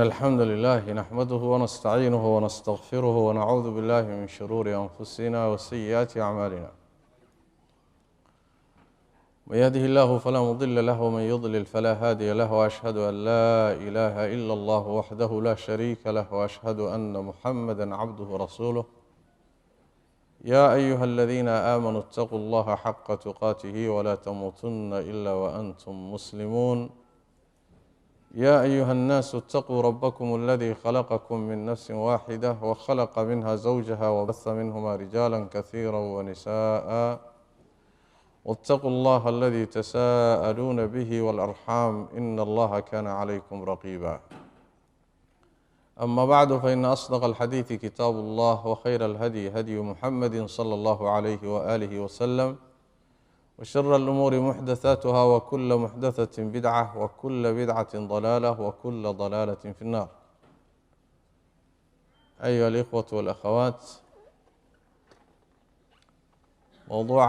إن الحمد لله نحمده ونستعينه ونستغفره ونعوذ بالله من شرور أنفسنا وسيئات أعمالنا، من يهده الله فلا مضل له ومن يضلل فلا هادي له، وأشهد أن لا إله إلا الله وحده لا شريك له، وأشهد أن محمدا عبده ورسوله. يا أيها الذين آمنوا اتقوا الله حق تقاته ولا تموتن إلا وأنتم مسلمون. يا أيها الناس اتقوا ربكم الذي خلقكم من نفس واحدة وخلق منها زوجها وبث منهما رجالا كثيرا ونساء، واتقوا الله الذي تساءلون به والأرحام إن الله كان عليكم رقيبا. أما بعد، فإن أصدق الحديث كتاب الله، وخير الهدي هدي محمد صلى الله عليه وآله وسلم، وشر الأمور محدثاتها، وكل محدثة بدعة، وكل بدعة ضلالة، وكل ضلالة في النار. أيها الإخوة والأخوات، موضوع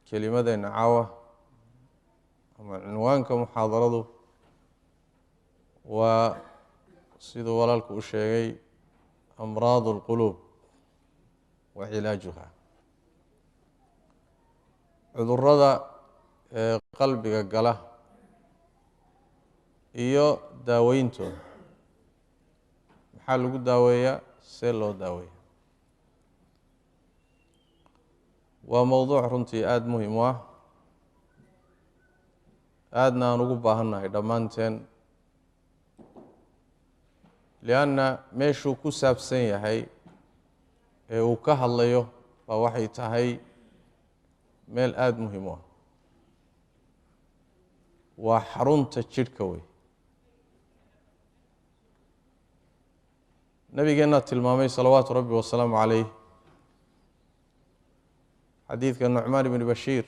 kelimadeenna caawa ama cinwaanka muxaadaradu waa siduu walaalku u sheegay, amraad اlquluub wa cilaajuha, cudurada ee qalbiga gala iyo daaweyntooda. Maxaa lagu daaweeyaa? See loo daaweeya? Waa mowduuc runtii aada muhim u ah, aadna aan ugu baahannahay dhammaanteen, lianna meeshuu ku saabsan yahay ee uu ka hadlayo baa waxay tahay meel aada muhim u ah. Waa xarunta jidhka wey. Nabigeennaa tilmaamay salawaatu rabbi wasalaamu calayh, xadiidka Nucmaan ibni Bashiir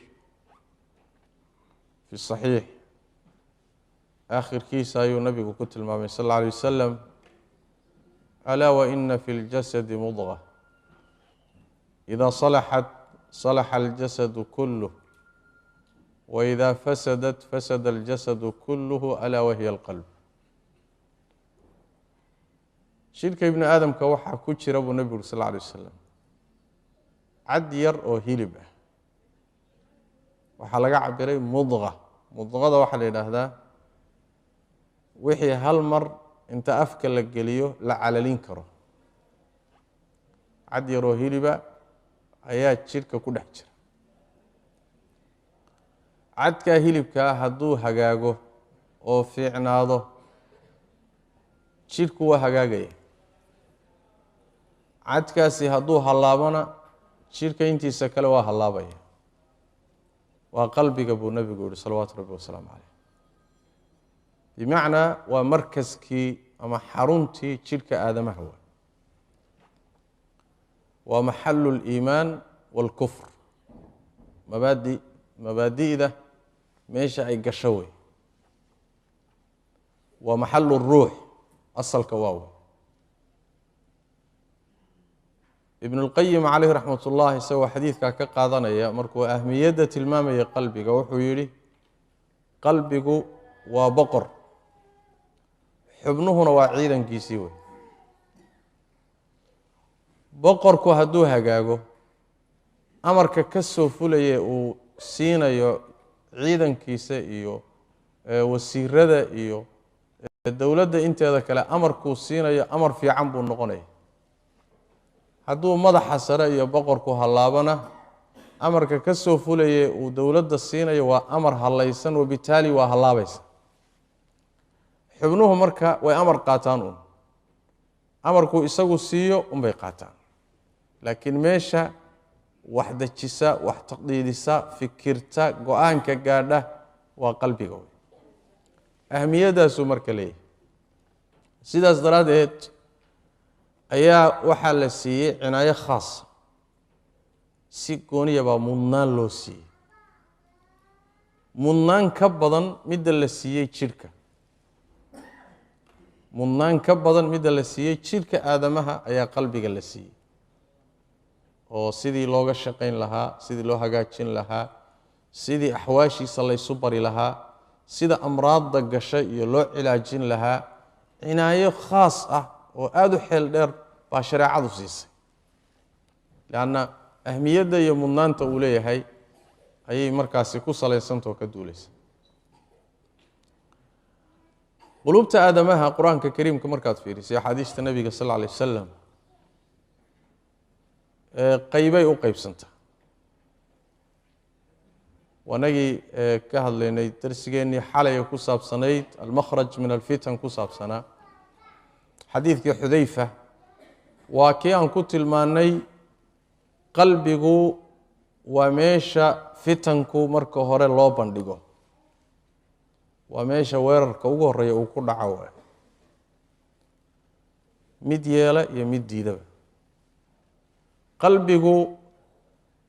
fi saxiix aakhirkiisa ayuu nabigu ku tilmaamay sal alla alay wasalam: alaa waina fi ljasadi mudga, ida salaxat salaxa aljasadu kuluh, waida fasadat fasada aljasadu kuluhu, alaa wahiya alqalb. Jidhka ibni aadamka waxaa ku jira, buu nebigu uri sal alla alay wasalam, cad yar oo hilib ah. Waxaa laga cabiray mudqa. Mudqada waxaa la yidhaahdaa wixii hal mar inta afka la geliyo la calalin karo. Cad yar oo hiliba ayaa jidhka ku dhex jira. Cadkaa hilibkaa hadduu hagaago oo fiicnaado, jidhku waa hagaagaya. Cadkaasi hadduu hallaabona, jidhka intiisa kale waa hallaabaya. Waa qalbiga, buu nebigu yihi salawaatu rabbi wasalaamu caleyh. Bimacnaa waa markaskii ama xaruntii jidhka aadamaha. Waa maxalu اliimaan wاlkufr, mabaadi mabaadi'da meesha ay gasho wey. Waa maxalu ruux, asalka waa wey. Ibn اlqayim caleyh raxmat ullah isagoo xadiidkaa ka qaadanaya, markuu ahmiyadda tilmaamaya qalbiga, wuxuu yidhi: qalbigu waa boqor, xubnuhuna waa ciidankiisii wey. Boqorku hadduu hagaago, amarka ka soo fulaya uu siinayo ciidankiisa iyo wasiirada iyo dowladda inteeda kale, amarkuu siinayo amar fiican buu noqonaya. Hadduu madaxa sare iyo boqorku hallaabana, amarka ka soo fulaya uu dowladda siinayo waa amar hallaysan, wabitaali waa hallaabaysa. Xubnuhu marka way amar qaataan uun, amarkuu isagu siiyo unbay qaataan, laakiin meesha wax dejisa, wax taqdiidisa, fikirta, go-aanka gaadha waa qalbiga wey. Ahmiyaddaasuu marka leeyahay. Sidaas daraaddeed ayaa waxaa la siiyey cinaayo khaasa, si gooniya baa mudnaan loo siiyey, mudnaan ka badan midda la siiyey jidhka, mudnaan ka badan midda la siiyey jidhka aadamaha ayaa qalbiga la siiyey, oo sidii looga shaqayn lahaa, sidii loo hagaajin lahaa, sidii axwaashiisa laysu bari lahaa, sida amraadda gasha iyo loo cilaajin lahaa. Cinaayo khaas ah oo aada u xeel dheer baa shareecadu siisay, leanna ahmiyadda iyo mudnaanta uu leeyahay ayay markaasi ku salaysantao ka duulaysa. Quluubta aadamaha Qur-aanka kariimka markaad fiirisay, axaadiista Nebiga sal alla alay wasalam, qaybay u qeybsantaa. Waanagii ka hadlaynay darsigeennii xalaya ku saabsanayd almakhraj min alfitan ku saabsanaa, xadiidkii Xudayfa waa kii aan ku tilmaannay qalbigu waa meesha fitanku marka hore loo bandhigo, waa meesha weerarka ugu horreeya uu ku dhaco, waay mid yeela iyo mid diidaba. Qalbigu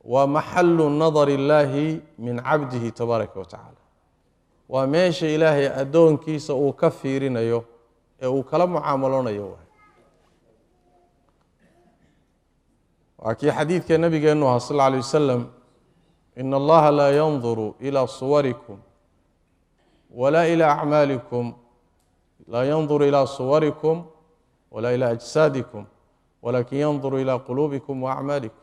waa maxalu nadar illaahi min cabdihi tabaaraka wa tacaala, waa meesha Ilaahay addoonkiisa uu ka fiirinayo ee uu kala mucaamaloonayo. Waay waa kii xadiidka nabigeenu ahaa sal alla alay wasalam: "Ina Allaha laa yanduru ilaa suwarikum walaa ilaa acmaalikum, laa yanduru ilaa suwarikum walaa ilaa ajsaadikum, walakin yanduru ilaa quluubikum wa acmaalikum."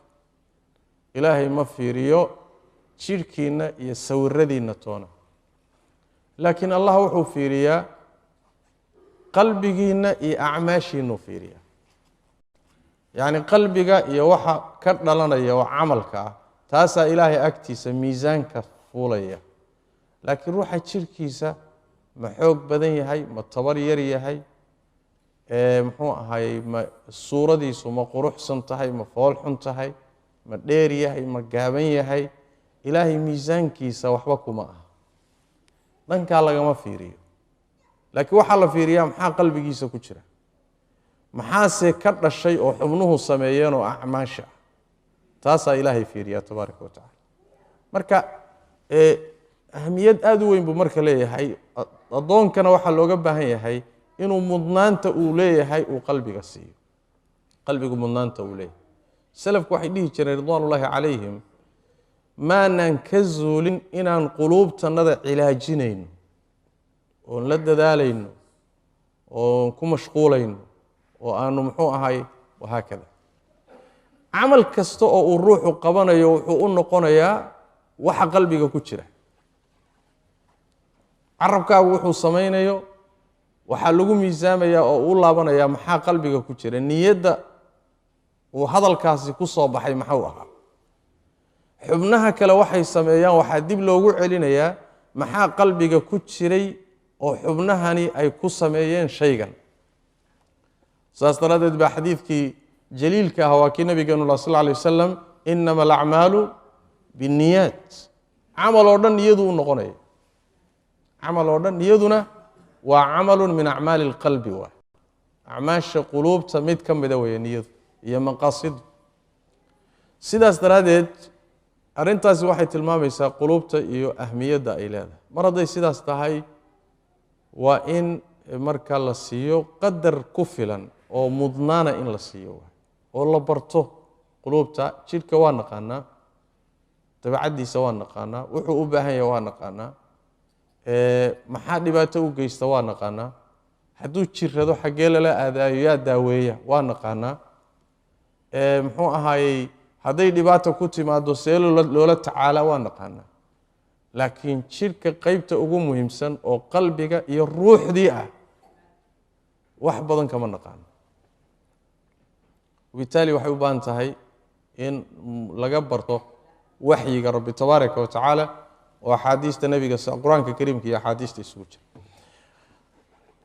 Ilaahay ma fiiriyo jidhkiinna iyo sawiradiinna toona, laakiin Allah wuxuu fiiriyaa qalbigiinna iyo acmaashiinuu fiiriyaa. Yacni qalbiga iyo waxa ka dhalanaya oo camalka ah, taasaa Ilaahay agtiisa miisaanka fuulaya. Laakiin ruuxa jidhkiisa ma xoog badan yahay, ma tabar yar yahay, muxuu ahaayey, ma suuradiisu ma quruxsan tahay, ma fool xun tahay, ma dheer yahay, ma gaaban yahay, Ilaahay miisaankiisa waxba kuma aha, dhankaa lagama fiiriyo. Laakiin waxaa la fiiriyaa maxaa qalbigiisa ku jira, maxaase ka dhashay oo xubnuhu sameeyeen oo acmaasha ah, taasaa Ilaahay fiiriyaa tabaaraka wa tacala. Marka ahamiyad aada u weyn buu marka leeyahay. Addoonkana waxaa looga baahan yahay inuu mudnaanta uu leeyahay uu qalbiga siiyo, qalbigu mudnaanta uu leeyahay. Salafku waxay dhihi jireen ridwaan ullaahi calayhim: maanaan ka zuulin inaan quluubtannada cilaajinayno oon la dadaalayno oon ku mashquulayno oo aanu muxuu ahay wahaakada. Camal kasta oo uu ruuxu qabanayo wuxuu u noqonayaa waxa qalbiga ku jira. Carabkaagu wuxuu samaynayo waxaa lagu miisaamayaa oo u laabanayaa maxaa qalbiga ku jira, niyadda uu hadalkaasi ku soo baxay maxuu ahaa. Xubnaha kale waxay sameeyaan waxaa dib loogu celinayaa maxaa qalbiga ku jiray oo xubnahani ay ku sameeyeen shaygan. Saas daraaddeed baa xadiidkii jaliilka ah waa kii nabigeenu lah sal alay wasalam: "Inama alacmaalu binniyaat." Camal oo dhan niyadu u noqonaya, camal oo dhan niyaduna waa camalu min acmaali اlqalbi, waay acmaasha quluubta mid ka mida weeye niyadu iyo maqaasidu. Sidaas daraaddeed arrintaasi waxay tilmaamaysaa quluubta iyo ahmiyadda ay leedahay. Mar hadday sidaas tahay, waa in marka la siiyo qadar ku filan oo mudnaana in la siiyo waay, oo la barto quluubta. Jidhka waa naqaanaa, dabeecaddiisa waa naqaanaa, wuxuu u baahan yahay waa naqaanaa, maxaa dhibaato u geysta waa naqaanaa, hadduu jirrado xaggee lala aadaayo, yaa daaweeya waa naqaanaa, muxuu ahaayey, hadday dhibaata ku timaado see loola tacaala waa naqaanaa. Laakiin jidhka qeybta ugu muhiimsan oo qalbiga iyo ruuxdii ah wax badan kama naqaano. Wabitaali waxay u baahan tahay in laga barto waxyiga Rabbi tabaaraka wa tacaala oo axaadiista Nebiga, Qur-aanka kariimka iyo axaadiista isugu jira.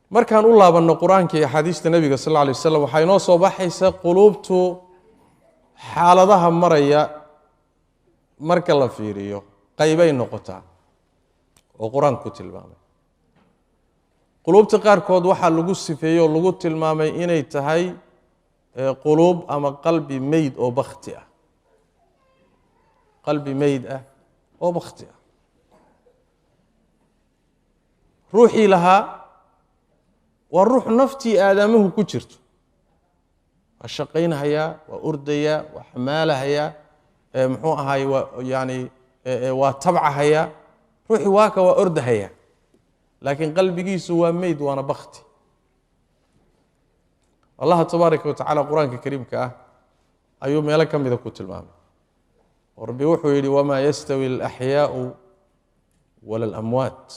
Markaan u laabanno Qur-aanka iyo axaadiista Nebiga sal alla alay waslam, waxaa inoo soo baxaysa quluubtu xaaladaha maraya marka la fiiriyo qaybay noqotaa oo Qur-aanku ku tilmaamay. Quluubta qaarkood waxaa lagu sifeeyey oo lagu tilmaamay inay tahay quluub ama qalbi meyd oo bakti ah, qalbi meyd ah oo bakti ah. Ruuxii lahaa waa ruux naftii aadamuhu ku jirto, waa shaqaynhayaa, waa ordayaa, waa xamaalahayaa, muxuu ahaay, waa yani waa tabcahayaa, ruuxii waaka waa ordahayaa, laakiin qalbigiisu waa meyd waana bakti. Allah tabaaraka wa tacaala qur-aanka kariimka ah ayuu meelo ka mida ku tilmaamay. Rabbi wuxuu yidhi wamaa yastawi alaxyaau wala alamwaat,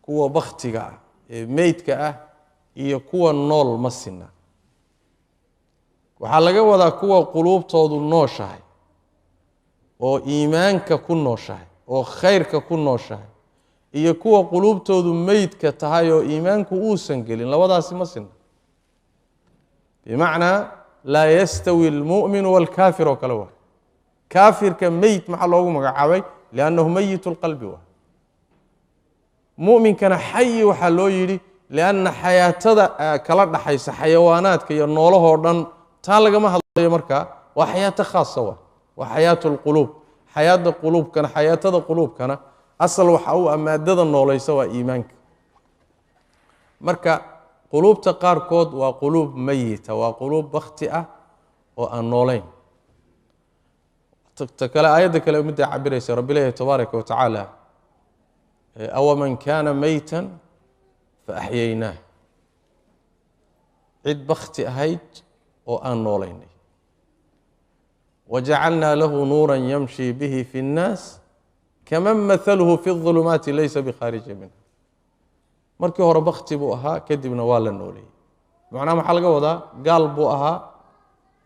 kuwa bakhtiga ah ee meydka ah iyo kuwa nool ma sinna. Waxaa laga wadaa kuwa quluubtoodu nooshahay oo iimaanka ku nooshahay oo khayrka ku nooshahay iyo kuwa quluubtoodu meydka tahay oo iimaanku uusan gelin, labadaasi ma sinna. Bimacnaa laa yastawi almu'minu waalkaafir oo kale waa. Kaafirka meyd maxaa loogu magacaabay? Liannahu meyit lqalbi waa. Mu'minkana xayi waxaa loo yidhi lianna xayaatada kala dhaxaysa xayawaanaadka iyo noolahoo dhan taa lagama hadlayo. Markaa waa xayaato khaasa, waa xayaatu lquluub. Xayaada quluubkana, xayaatada quluubkana asal waxa u ah maadada noolaysa waa iimaanka. Marka quluubta qaarkood waa quluub meyita, waa quluub bakti ah oo aan noolayn. Ta kale, aayadda kale midday cabiraysa, Rabbi leeyahay tabaaraka wa tacaala awaman kaana meytan fa axyaynaah, cid bakti ahayd oo aan noolaynay, wajacalnaa lahu nuura yamshi bihi fi اnnaas kaman mathaluhu fi الظulumaati laysa bikhaariji minha. Markii hore bakti buu ahaa, kadibna waa la nooleeyey. Macnaha maxaa laga wadaa? Gaal buu ahaa,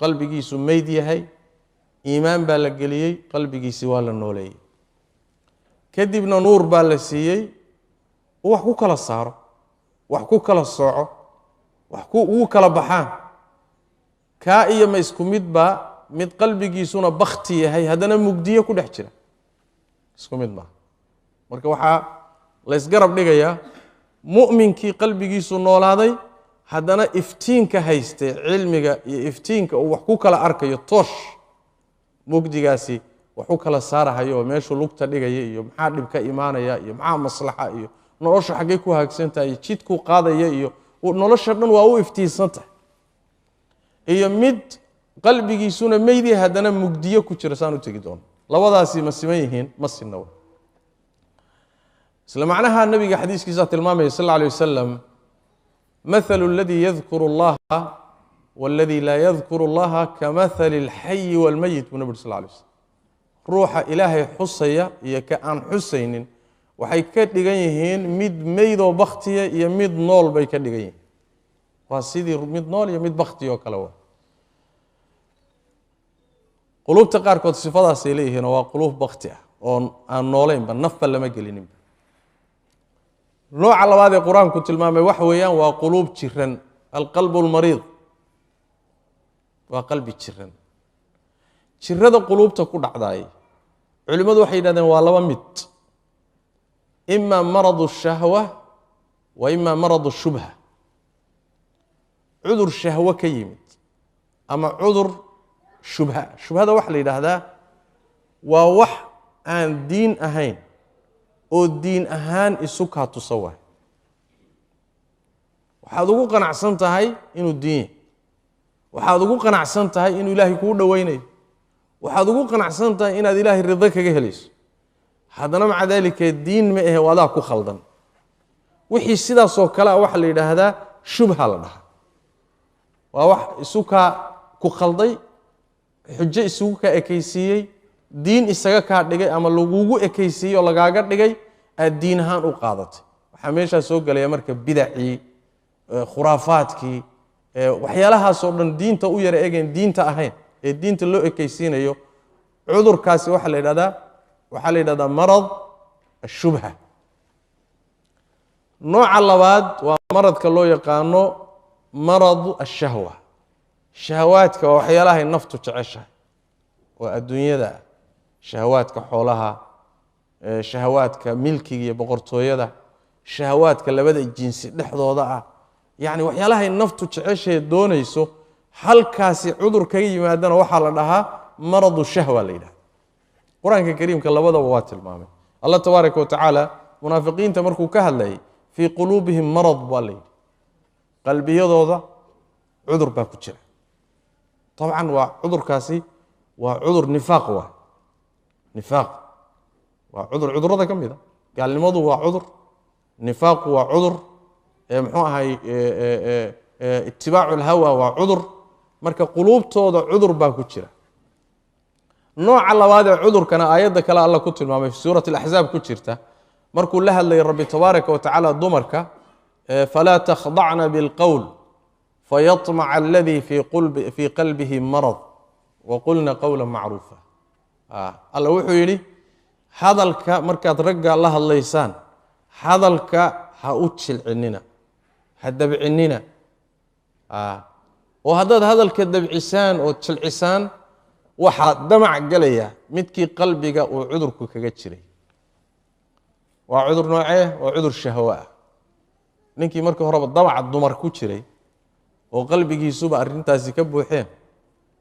qalbigiisu meyd yahay, iimaan baa la geliyey, qalbigiisi waa la nooleeyey, kadibna nuur baa la siiyey uu wax ku kala saaro, wax ku kala sooco, wax ku ugu kala baxaan. Kaa iyo ma isku mid baa mid qalbigiisuna bakti yahay haddana mugdiyo ku dhex jira? Isku mid maaha. Marka waxaa la ysgarab dhigayaa mu'minkii qalbigiisu noolaaday, haddana iftiinka haystay cilmiga iyo iftiinka uu wax ku kala arkayo, toosh mugdigaasi wax u kala saarahayo oo meeshuu lugta dhigaya iyo maxaa dhib ka imaanaya iyo maxaa maslaxa iyo nolosha xaggay ku hagaagsan tahay iyo jidkuu qaadaya iyo nolosha dhan waa u iftiinsan tahay, iyo mid qalbigiisuna meydii haddana mugdiyo ku jira, saan u tegi doono. Labadaasi ma siman yihiin? Ma sinna. Isla macnaha nabiga xadiiskiisa tilmaamaya sal alla alay wasalam, mathalu aladii yadkuru allaha waladi laa yadkuru allaha kamathali alxayi walmayit, buu nabi uri sal lla alay waslam. Ruuxa Ilaahay xusaya iyo ka aan xusaynin waxay ka dhigan yihiin mid meydoo baktiya iyo mid nool bay ka dhigan yihiin. Waa sidii mid nool iyo mid baktiya oo kale. Waa quluubta qaarkood sifadaasay leeyihiin oo waa quluub bakti ah oo aan nooleynba, nafba lama gelininba. Nooca labaad ee Qur-aanku tilmaamay waxa weeyaan waa quluub jiran, alqalbu almariid, waa qalbi jiran. Jirada quluubta ku dhacdaay culimmadu waxay yidhahdeen waa laba mid: ima maradu shahwa wa ima maradu shubha. Cudur shahwo ka yimid ama cudur shubha. Shubhada waxaa la yidhaahdaa waa wax aan diin ahayn oo diin ahaan isu kaa tusa. Waay, waxaad ugu qanacsan tahay inuu diin yahay, waxaad ugu qanacsan tahay inuu Ilaahay kuu dhoweynayo, waxaad ugu qanacsan tahay inaad Ilaahay rido kaga helayso, haddana maca daalika diin ma ahe, adaa ku khaldan. Wixii sidaasoo kale a waxaa la yidhaahdaa shubha la dhahaa. Waa wax isu kaa ku khalday, xujo isugu kaa ekaysiiyey, diin isaga kaa dhigay ama lagugu ekaysiiyey oo lagaaga dhigay, aad diin ahaan u qaadatay. Waxaa meeshaa soo gelaya marka bidacii, khuraafaadkii, waxyaalahaasoo dhan diinta u yara eegeen, diinta ahayn ee diinta loo ekaysiinayo. Cudurkaasi waxaa la yidhahdaa marad ashubha. Nooca labaad waa maradka loo yaqaano maradu ashahwa. Shahawaadka waa waxyaalahay naftu jeceshahay oo adduunyada ah, shahawaadka xoolaha, shahawaadka milkiga iyo boqortooyada, shahawaadka labada jinsi dhexdooda ah, yacni waxyaalahay naftu jeceshahe doonayso. Halkaasi cudur kaga yimaadana waxaa la dhahaa maradu shahwa la yidhahda. Qur-aanka kariimka labadaba waa tilmaamay. Allah tabaaraka wa tacaala munaafiqiinta markuu ka hadlayay, fii quluubihim marad baa la yidhi, qalbiyadooda cudur baa ku jira. Dabcan waa cudurkaasi waa cudur nifaaq, waa nifaaq, waa cudur cudurrada ka mid a. Gaalnimadu waa cudur, nifaaqu waa cudur, muxuu ahay? Itibaacu alhawa waa cudur. Marka quluubtooda cudur baa ku jira. Nooca labaad ee cudurkana aayadda kale Alla ku tilmaamay fi suurati alaxzaab ku jirta, markuu la hadlayay Rabbi tabaaraka wa tacaala dumarka, falaa takhdacna bilqowl fayatmaca aladii fii qalbihi marad waqulna qowla macruufa. Alla wuxuu yidhi hadalka markaad ragga la hadlaysaan, hadalka ha u jilcinina, ha dabcinina, oo haddaad hadalka dabcisaan oo jilcisaan waxaa damac gelaya midkii qalbiga uu cudurku kaga jiray. Waa cudur noocee? Waa cudur shahwo ah. Ninkii markii horeba damac dumar ku jiray oo qalbigiisuba arrintaasi ka buuxeen,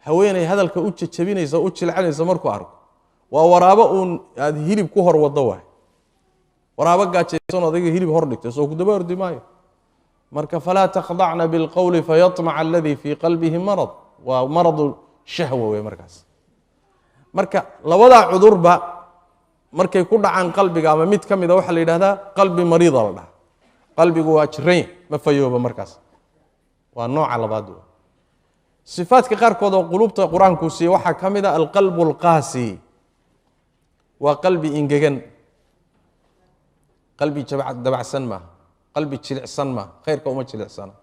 haweeney hadalka u jajabinaysa, u jilcanaysa markuu arko, waa waraabo uun aada hilib ku hor waddo waay. Waraabo gaajaysan adiga hilib hor dhigtay soo ku daba ordi maayo. Marka falaa takhdacna bilqowli fayatmaca aladii fii qalbihi marad, waa maradu shahwa wey. Markaas marka labadaa cudurba markay ku dhacaan qalbiga ama mid ka mida, waxaa la yidhahdaa qalbi mariida la dhaha, qalbigu waa jiranya, ma fayooba. Markaas waa nooca labaad. W sifaadka qaarkood oo quluubta Qur-aankuu siiyey waxaa ka mid a alqalbu alqaasi, waa qalbi ingegan, qalbi dabacsan maaha, qalbi jilicsan maaha, khayrka uma jilicsana.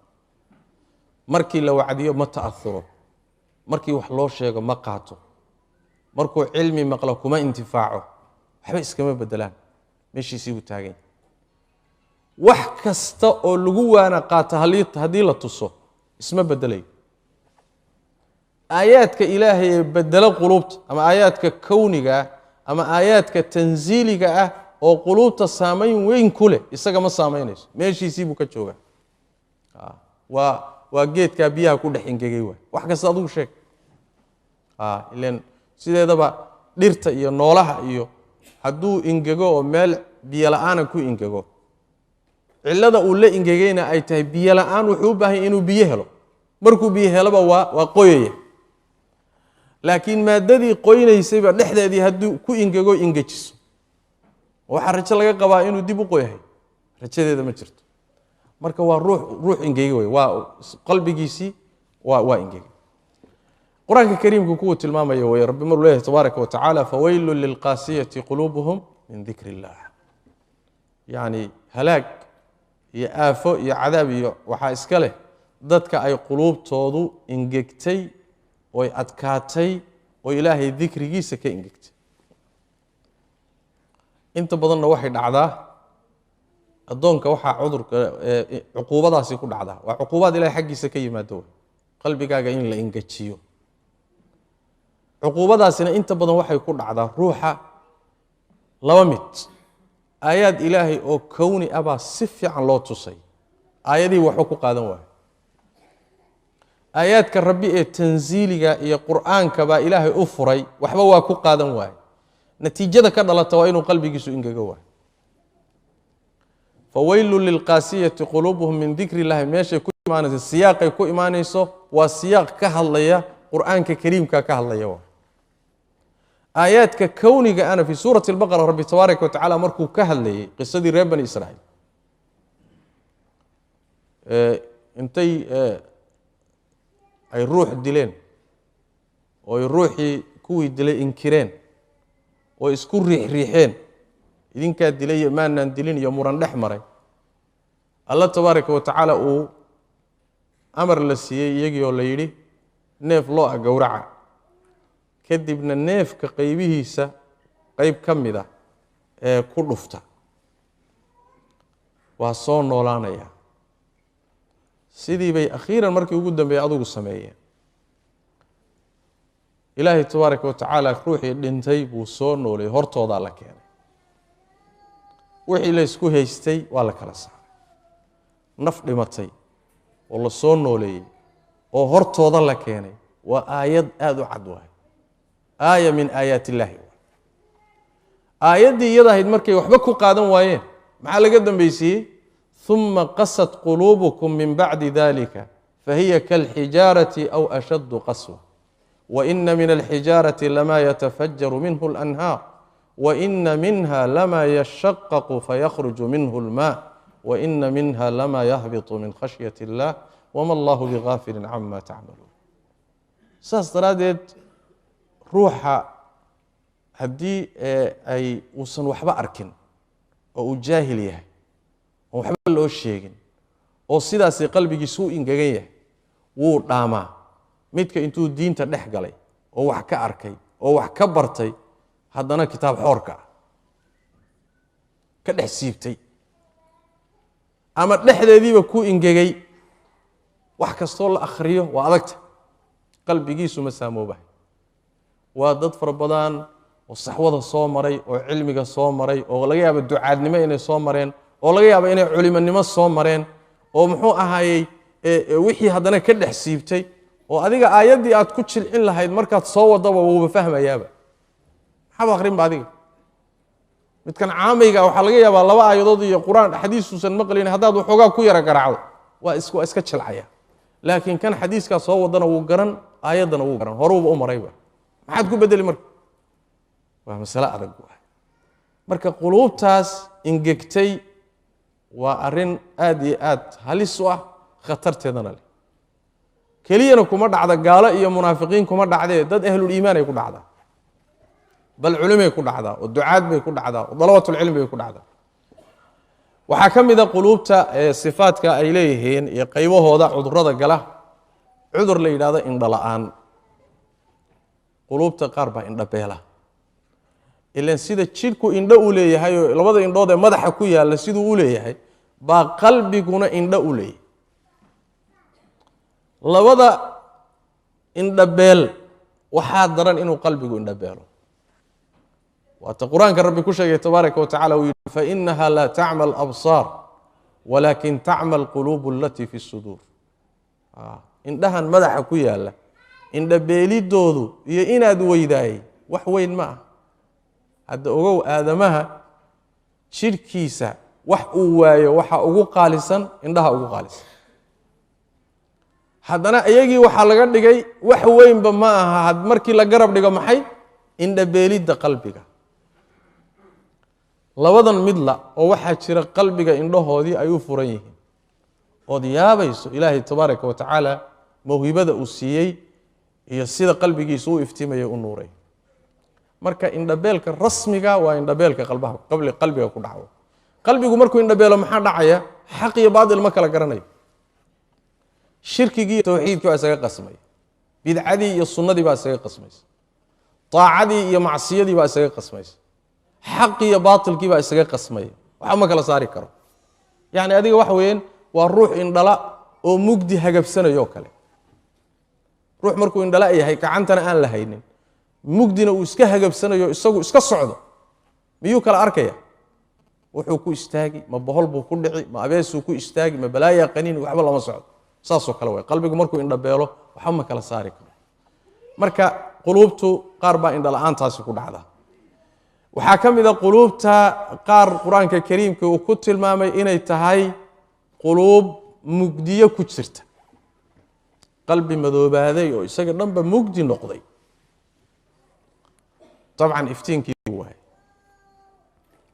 Markii la wacdiyo ma ta'ahuro, markii wax loo sheego ma qaato, markuu cilmi maqlo kuma intifaaco, waxba iskama bedelaan, meeshiisii buu taagan. Wax kasta oo lagu waana qaato haddii la tuso isma bedelayo. Aayaadka Ilaahay ee bedelo quluubta, ama aayaadka kowniga ah ama aayaadka tansiiliga ah oo quluubta saamayn weyn ku leh, isaga ma saamaynayso, meeshiisii buu ka joogaa. Waa geedkaa biyaha ku dhex ingegay waay. Wax kasta adigu sheeg, ilen sideedaba dhirta iyo noolaha iyo hadduu ingego oo meel biyo la-aana ku ingego, cillada uu la ingegayna ay tahay biyo la-aan, wuxuu u baahan inuu biyo helo. Markuu biyo heloba waa qoyaya, laakiin maaddadii qoynaysayba dhexdeedii hadduu ku ingego, ingejiso, waxaa rajo laga qabaa inuu dib u qoyahay? Rajadeeda ma jirto. Marka waa ruux ingege wey, waa qalbigiisii waa ingegay. Qur-aanka kariimku kuwuu tilmaamaya wey Rabbi maruu leeyahay tabaaraka wa tacaala fawaylun lilqaasiyati quluubuhum min dikri illah. Yacni halaag iyo aafo iyo cadaab iyo waxaa iska leh dadka ay quluubtoodu ingegtay oy adkaatay oo Ilaahay dikrigiisa ka ingegtay. Inta badanna waxay dhacdaa addoonka waxaa cudurka cuquubadaasi ku dhacdaa, waa cuquubaad Ilahay xaggiisa ka yimaado wey, qalbigaaga in la ingejiyo. Cuquubadaasina inta badan waxay ku dhacdaa ruuxa laba mid: aayaad Ilaahay oo kowni ah baa si fiican loo tusay, aayadihii waxba ku qaadan waayo, aayaadka Rabbi ee tansiiliga iyo Qur'aanka baa Ilaahay u furay, waxba waa ku qaadan waayo. Natiijada ka dhalata waa inuu qalbigiisu ingego waayo. Fawaylun lilqaasiyati quluubuhum min dikri illahi meeshay ku imaanayso, siyaaqay ku imaanayso, waa siyaaq ka hadlaya Qur'aanka kariimka ka hadlaya. Waa aayaadka kowniga ana. Fi suurati albaqara Rabbi tabaaraka wa tacala markuu ka hadlayay qisadii reer Bani Israa'iil, intay ay ruux dileen oo ay ruuxii kuwii dilay inkireen oo isku riixriixeen, idinkaa dilay maanaan dilin iyo muran dhex maray, Alla tabaaraka wa tacaala uu amar la siiyey iyagii oo la yidhi neef loo-a gowraca, kadibna neefka qaybihiisa qayb ka mid a ee ku dhufta, waa soo noolaanaya. Sidii bay akhiiran markii ugu dambeeyey adugu sameeyeen. Ilaahay tabaaraka wa tacaala ruuxii dhintay buu soo noolay, hortoodaa la keenay, wixii la isku haystay waa la kala saaray. Naf dhimatay oo la soo nooleeyey oo hortooda la keenay waa aayad aada u cad waay, aaya min aayaat illaahi waay. Aayaddii iyada ahayd markay waxba ku qaadan waayeen, maxaa laga dambaysiiyey? Uma qasat quluubukum min bacdi dalika fahiya kalxijaarati aw ashaddu qaswa waina min alxijaarati lama yatafajaru minhu alanhaar waina minha lama yashaqaqu fayakhruju minhu almaa Waina minha lama yahbitu min khashyati illah wama allahu bigaafilin cama tacmaluun. Saas daraaddeed ruuxa haddii ay uusan waxba arkin oo uu jaahil yahay oon waxba loo sheegin oo sidaasi qalbigiisu u ingegan yahay, wuu dhaamaa midka intuu diinta dhex galay oo wax ka arkay oo wax ka bartay haddana kitaab xoorka ah ka dhex siibtay ama dhexdeediiba ku ingegay. Wax kastoo la akhriyo waa adagta, qalbigiisu ma saamoobahay. Waa dad fara badan oo saxwada soo maray oo cilmiga soo maray oo laga yaabo ducaadnimo inay soo mareen oo laga yaabo inay culimonimo soo mareen oo muxuu ahaayey wixii haddana ka dhex siibtay oo adiga aayaddii aad ku jilcin lahayd markaad soo wadaba wuuba fahmayaaba. Maxaaba akhrinba adiga midkan caamayga waxaa laga yaabaa laba aayadood iyo qur-aan xadiisuusan maqlin, haddaad waxoogaa ku yara garaacdo waa iska jilcaya. Laakiin kan xadiiskaa soo wadana wuu garan, aayaddana wuu garan, horuuba u marayba. Maxaad ku bedeli marka? Waa masale adag waay. Marka quluubtaas ingegtay waa arrin aad iyo aad halis u ah, khatarteedana leh. Keliyana kuma dhacda gaalo iyo munaafiqiin kuma dhacdee, dad ahluliimaan ay ku dhacdaa, bal culimay ku dhacdaa oo ducaad bay ku dhacdaa oo dalabatulcilmi bay ku dhacdaa. Waxaa ka mid a quluubta sifaadka ay leeyihiin iyo qaybahooda cudurrada gala, cudur la yidhahdo indho la-aan. Quluubta qaar baa indhabeela. Ilan sida jidhku indho u leeyahay oo labada indhood ee madaxa ku yaalla siduu u leeyahay baa qalbiguna indho u leeyahay. Labada indhabeel waxaa daran inuu qalbigu indhabeelo. Waata qur-aanka Rabbi ku sheegay tabaaraka wa tacala, uu yihi: "Fainaha laa tacma alabsaar walakin tacma alquluub alatii fi suduur." Indhahan madaxa ku yaalla indhabeelidoodu iyo inaad weydaayey wax weyn ma ah. Hadda ogow, aadamaha jidhkiisa wax uu waayo waxa ugu qaalisan indhaha ugu qaalisan. Haddana iyagii waxaa laga dhigay wax weynba ma aha markii la garab dhigo maxay indhabeelidda qalbiga. Labadan midla oo waxaa jira qalbiga indhahoodii ay u furan yihiin ood yaabayso Ilaahay tabaaraka wa tacaala mawhibada uu siiyey iyo sida qalbigiisa u iftiimaya u nuuray. Marka indhabeelka rasmiga waa indhabeelka qalbaha qalbiga ku dhaco. Qalbigu markuu indhabeelo maxaa dhacaya? Xaq iyo baatil ma kala garanayo. Shirkigii tawxiidkii baa isaga qasmay, bidcadii iyo sunnadii baa isaga qasmaysa, taacadii iyo macsiyadii baa isaga qasmaysa, xaq iyo baatilkii baa isaga qasmaya. Waxba ma kala saari karo. Yacni adiga waxa weeyaan waa ruux indhala oo mugdi hagabsanayo kale. Ruux markuu indhala yahay, gacantana aan la haynin, mugdina uu iska hagabsanayo, isagu iska socdo, miyuu kala arkaya? Wuxuu ku istaagi, ma bohol buu ku dhici, ma abeesuu ku istaagi, ma balaaya qaniin, waxba lama socdo. Saasoo kale way qalbigu markuu indhabeelo, waxba ma kala saari karo. Marka quluubtu qaar baa indhala-aantaasi ku dhacda. Waxaa ka mid a quluubta qaar Qur-aanka Kariimka uu ku tilmaamay inay tahay quluub mugdiyo ku jirta, qalbi madoobaaday oo isaga dhanba mugdi noqday. Dabcan iftiinkii waay.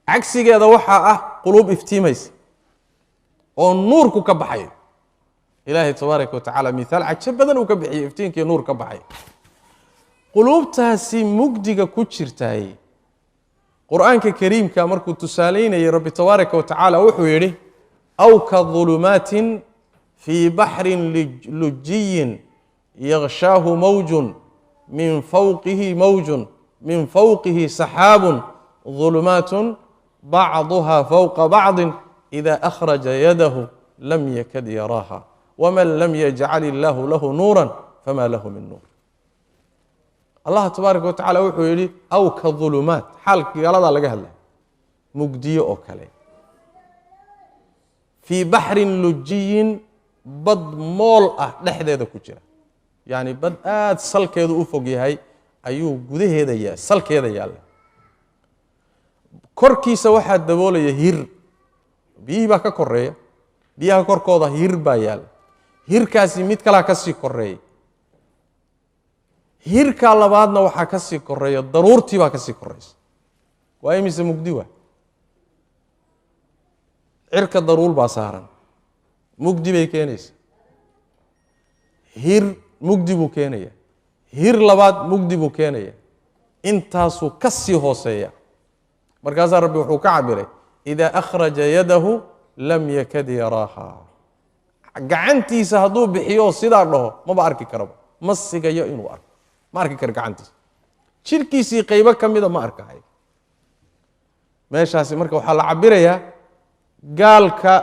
Cagsigeeda waxaa ah quluub iftiimaysa oo nuurku ka baxayo. Ilaahay tabaaraka wa tacaala mithaal cajo badan uu ka bixiyey iftiinkii nuur ka baxay. Quluubtaasi mugdiga ku jirtaay, Qur-aanka Kariimka markuu tusaalaynayay, Rabbi tabaaraka wa tacaala wuxuu yidhi: "Aw ka dulumaatin fii baxrin lujiyin yakshaahu mawjun min fawqihi mawjun min fawqihi saxaabun dulumaatun bacduha fawqa bacdin ida akhraja yadahu lam yakad yaraaha waman lam yajcal illaahu lahu nuura fama lahu min nuur." Allah tabaaraka wa tacala wuxuu yidhi: aw ka dulumaat, xaalka gaaladaa laga hadlaya, mugdiyo oo kale, fii baxrin lujiyin, bad mool ah dhexdeeda ku jira. Yacni bad aada salkeedu u fog yahay ayuu gudaheeda salkeeda yaalla. Korkiisa waxaa daboolaya hir, biyihii baa ka koreeya, biyaha korkooda hir baa yaalla. Hirkaasi mid kalaa ka sii koreeya, hirkaa labaadna waxaa ka sii koreeya daruurtii baa ka sii koreysa. Waa imise mugdi? Waa Cirka daruur baa saaran, mugdi bay keenaysa. Hir mugdi buu keenaya, hir labaad mugdi buu keenaya, intaasuu ka sii hooseeya. Markaasaa Rabbi wuxuu ka cabiray idaa akhraja yadahu lam yakad yaraaha. Gacantiisa hadduu bixiyo sidaa dhaho maba arki karaba, ma sigayo inuu arko, ma arki karo gacantiisa, jirkiisii qaybo ka mida ma arkahayo. Meeshaasi marka waxaa la cabirayaa gaalka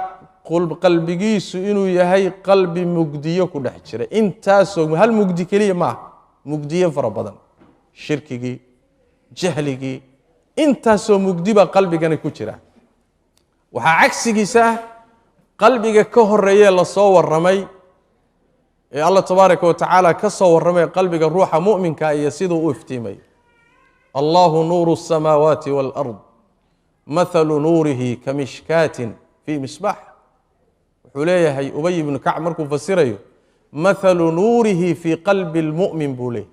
qalbigiisu inuu yahay qalbi mugdiyo ku dhex jira. Intaasoo hal mugdi keliya ma aha, mugdiyo fara badan, shirkigii, jahligii, intaasoo mugdi baa qalbigani ku jira. Waxaa cagsigiisa ah qalbiga ka horeeyee lasoo warramay ee Allah tabaaraka wa tacaala ka soo warramay, qalbiga ruuxa mu'minka iyo siduu u iftiimay. Allahu nuuru الsamaawaati wاlأrض mathalu nuurihi kamishkaatin fii misbaax. Wuxuu leeyahay Ubay ibnu Kacb markuu fasirayo, mathalu nuurihi fii qalbi اlmu'min buu leeyahy.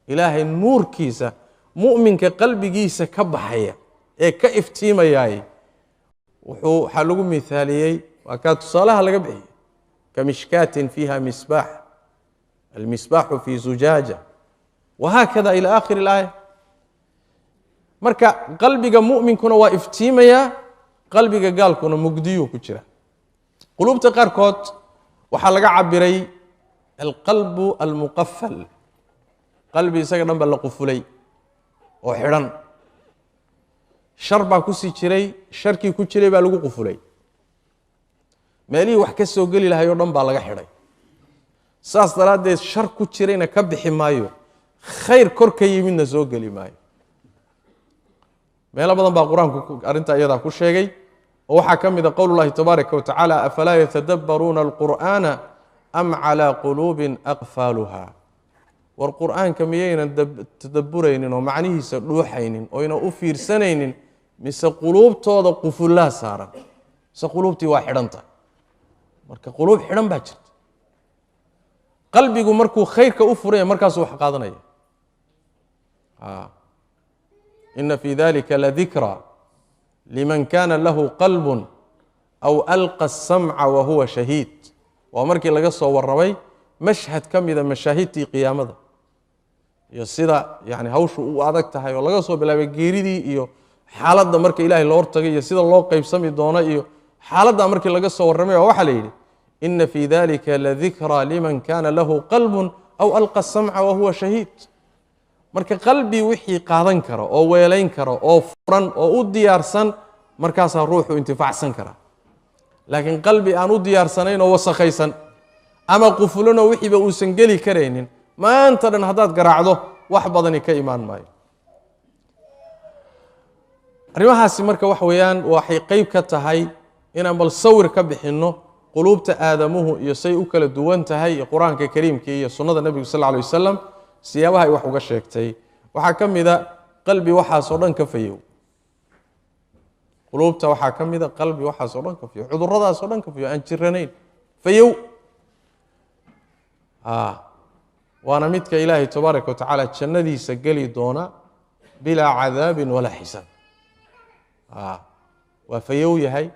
Ilaahay nuurkiisa mu'minka qalbigiisa ka baxaya ee ka iftiimayaay waxaa lagu mithaaliyey, waa kaa tusaalaha laga bixiyey, kamishkaatin fiiha misbaax, almisbaaxu fii zujaaja, wahaakada ila aakhiri ilaaya. Marka qalbiga mu'minkuna waa iftiimayaa, qalbiga gaalkuna mugdiyuu ku jira. Quluubta qaarkood waxaa laga cabiray alqalbu almuqafal, qalbi isaga dhan ba la qufulay oo xidhan, shar baa kusii jiray, sharkii ku jiray baa lagu qufulay, meelihii wax ka soo geli lahay oo dhan baa laga xidhay. Saas daraaddeed shar ku jirayna ka bixi maayo, khayr kor ka yimidna soo geli maayo. Meelo badan baa qur-aanku arrintaa iyadaa ku sheegay, oo waxaa ka mid a qowlullahi tabaaraka wa tacaala, afalaa yatadabbaruuna alqur'aana am calaa quluubin aqfaaluha. War qur'aanka miyaynan tadabburaynin oo macnihiisa dhuuxaynin oyna u fiirsanaynin, mise quluubtooda qufullaa saaran, mise quluubtii waa xidhanta? Marka quluub xidhan baa jirta. Qalbigu markuu khayrka u furaya markaasuu wax qaadanaya. Ina fii dalika ladikra liman kana lahu qalbun aw alqa asamca wahuwa shahiid. Waa markii laga soo warramay mashhad ka mida mashaahidtii qiyaamada iyo sida yani hawshu u adag tahay, oo laga soo bilaabay geeridii iyo xaaladda marka Ilaahay loo hortagay iyo sida loo qaybsami doono iyo xaaladdaa markii laga soo warramay, waa waxaa la yidhi ina fii dalika ladikra liman kana lahu qalbun aw alqa asamca wahuwa shahiid. Marka qalbi wixii qaadan kara oo weelayn kara oo furan oo u diyaarsan, markaasaa ruuxu intifaacsan karaa. Laakiin qalbi aan u diyaarsanayn oo wasakhaysan ama qufulanoo wixiiba uusan geli karaynin, maanta dhan haddaad garaacdo wax badani ka imaan maayo. Arrimahaasi marka waxa weeyaan waxay qeyb ka tahay inaan bal sawir ka bixinno quluubta aadamuhu iyo say u kala duwan tahay, iyo qur-aanka kariimka iyo sunnada nebigu sal lla alay wasalam siyaabaha ay wax uga sheegtay. Waxaa ka mida qalbi waxaasoo dhan ka fayow. Quluubta waxaa ka mida qalbi waxaasoo dhan ka fayow, cudurradaasoo dhan ka fayow, aan jiranayn, fayow. Waana midka Ilaahay tabaaraka wa tacaala jannadiisa geli doona bilaa cadaabin walaa xisaab. Waa fayow yahay,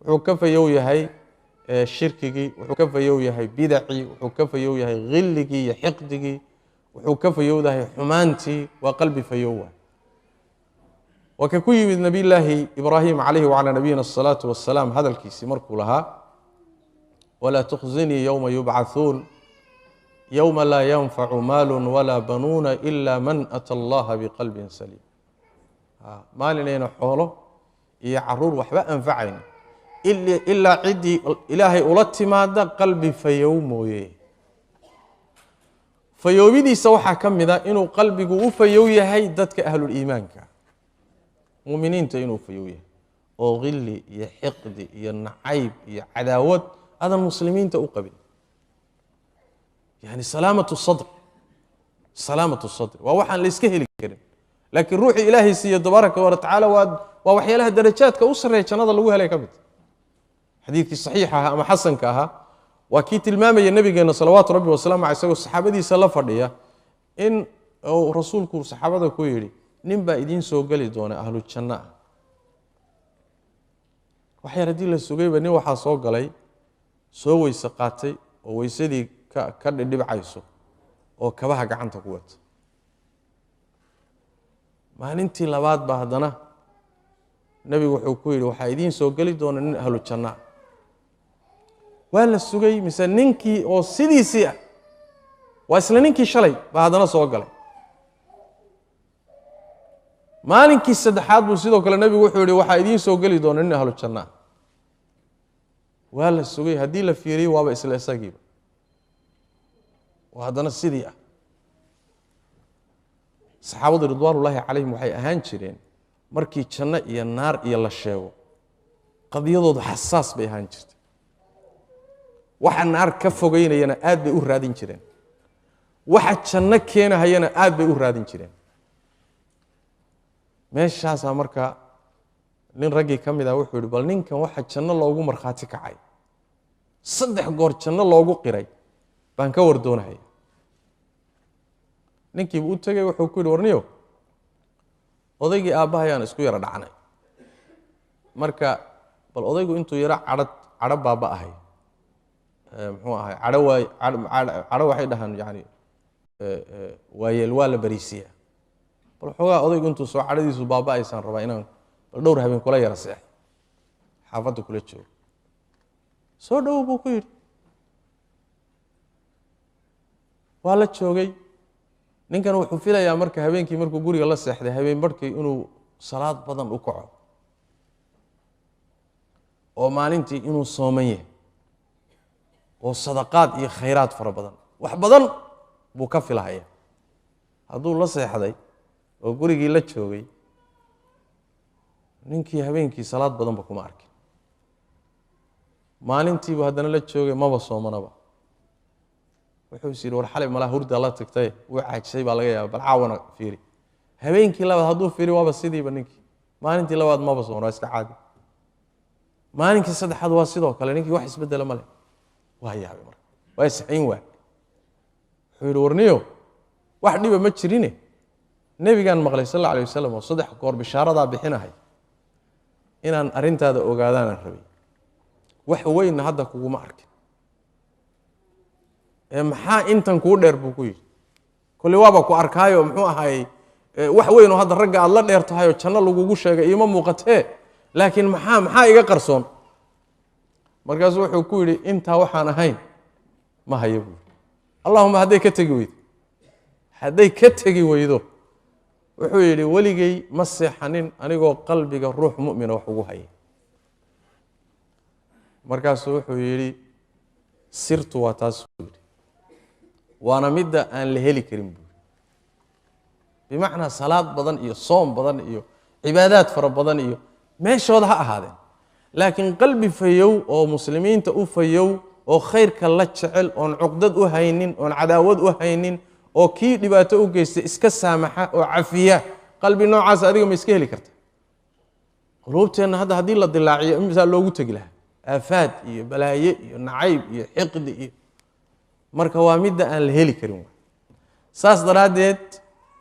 wuxuu ka fayow yahay shirkigii, wuxuu ka fayow yahay bidacii, wuxuu ka fayow yahay khilligii iyo xiqdigii, wuxuu ka fayowdahay xumaantii. Waa qalbi fayow waay. Waa ka ku yimid Nabiyllaahi Ibraahim calayhi wacalaa nabiyina asalaatu wasalaam hadalkiisii markuu lahaa, walaa tukhzinii yowma yubcathuun yowma laa yanfacu maalun walaa banuuna ila man ata allaha biqalbin saliim. Maalinayna xoolo iyo caruur waxba anfacayna ilaa ciddii Ilaahay ula timaada qalbi fayow mooye. Fayoobidiisa waxaa ka mid a inuu qalbigu u fayow yahay dadka ahluliimaanka, muuminiinta inuu fayow yahay, oo khilli iyo xiqdi iyo nacayb iyo cadaawad aadan muslimiinta u qabin. Yani salaamatu sadr, salaamatu sadr waa waxaan la iska heli karin, laakiin ruuxii Ilaahay siiye tabaaraka wa tacaala waa waxyaalaha darajaadka u sarreeya jannada lagu helay ka mid. Xadiidkii saxiixa ahaa ama xasanka ahaa waa kii tilmaamaya nabigeena salawaatu rabbi wasalaamu aley isagoo saxaabadiisa la fadhiya in uu rasuulku saxaabada ku yidhi, nin baa idiin soo geli doona ahlu janno ah, Waxyar haddii la sugayba nin waxaa soo galay, soo weyse qaatay oo weysadii ka dhidhibcayso oo kabaha gacanta ku wata. Maalintii labaad ba haddana nebigu wuxuu ku yidhi waxaa idiin soo geli doona nin ahlu janna ah. Waa la sugay, mise ninkii oo sidiisii ah, waa isla ninkii shalay baa haddana soo galay. Maalinkii saddexaad buu sidoo kale nebigu wuxuu yidhi waxaa idiin soo geli doona nin ahlu janna ah. Waa la sugay, haddii la fiiriyey waaba isla isagiiba, oo haddana sidii ah. Saxaabadu ridwaanullaahi calayhim waxay ahaan jireen markii janno iyo naar iyo la sheego qadiyadoodu xasaas bay ahaan jirtay. Waxa naar ka fogeynayana aad bay u raadin jireen, waxa janno keenahayana aad bay u raadin jireen. Meeshaasaa marka nin raggii ka mid ah wuxuu yidhi bal ninkan waxa janno loogu markhaati kacay, 3 goor janno loogu qiray baan ka war doonahaya. Ninkiibu u tegey wuxuu ku yidhi warniyo odaygii aabbahayaan isku yara dhacnay, marka bal odaygu intuu yaro cadho baaba ahay, muxuu ahay cadho waay, cadho waxay dhahaan yani waayeel waa la bariisiyaa, bal xoogaa odaygu intuu soo cadhadiisu baaba'aysaan rabaa inaan bal dhowr habeen kula yara seexay, xaafadda kula joogo. Soo dhowow buu ku yidhi. Waa la joogay. Ninkan wuxuu filayaa marka habeenkii markuu guriga la seexday habeen barhkii inuu salaad badan u kaco, oo maalintii inuu sooman yahay, oo sadaqaad iyo khayraad fara badan wax badan buu ka filahaya. Hadduu la seexday oo gurigii la joogay, ninkii habeenkii salaad badanba kuma arkin. Maalintiibu haddana la joogay maba soomanaba. Wuxuu is yidhi war xalay malaa hurdaa la tagtay, wuu caajisay baa laga yaaba, bal caawana fiiri. Habeenkii labaad hadduu fiiri waaba sidiiba ninkii, maalintii labaad maba sooman, waa iska caadi. Maalinkii saddexaad waa sidoo kale, ninkii wax isbedela ma leh. Waa yaabay marka, waa isxayn waay. Wuxuu yidhi warniyo wax dhiba ma jirine, nebigaan maqlay sal alla alayh wasalam oo 3 goor bishaaradaa bixinahay, inaan arrintaada ogaadaanaan rabay, wax weynna hadda kuguma arkin, maxaa intan kuu dheer buu ku yidhi. Kolley waaba ku arkaayo muxuu ahaayey wax weyn oo hadda ragga aad la dheer tahay oo janno lagugu sheegay iima muuqatee, laakiin maxaa iga qarsoon? Markaasuu wuxuu ku yidhi intaa waxaan ahayn ma hayo buu yidhi. Allahuma hadday ka tegi weydo, hadday ka tegi weydo, wuxuu yidhi weligay ma seexanin anigoo qalbiga ruux mu'mina wax ugu haya. Markaasuu wuxuu yidhi sirtu waa taas buu yidhi, waana midda aan la heli karin buu yidhi. Bimacnaa salaad badan iyo soom badan iyo cibaadaad fara badan iyo meeshooda ha ahaadeen, laakiin qalbi fayow oo muslimiinta u fayow oo khayrka la jecel, oon cuqdad u haynin, oon cadaawad u haynin, oo kii dhibaato u geystay iska saamaxa oo cafiya, qalbi noocaas adiga ma iska heli karta? Quluubteenna hadda haddii la dilaaciyo imisaa loogu tegi lahaa aafaad iyo balaaye iyo nacayb iyo xiqdi iyo marka waa midda aan la heli karin. Saas daraaddeed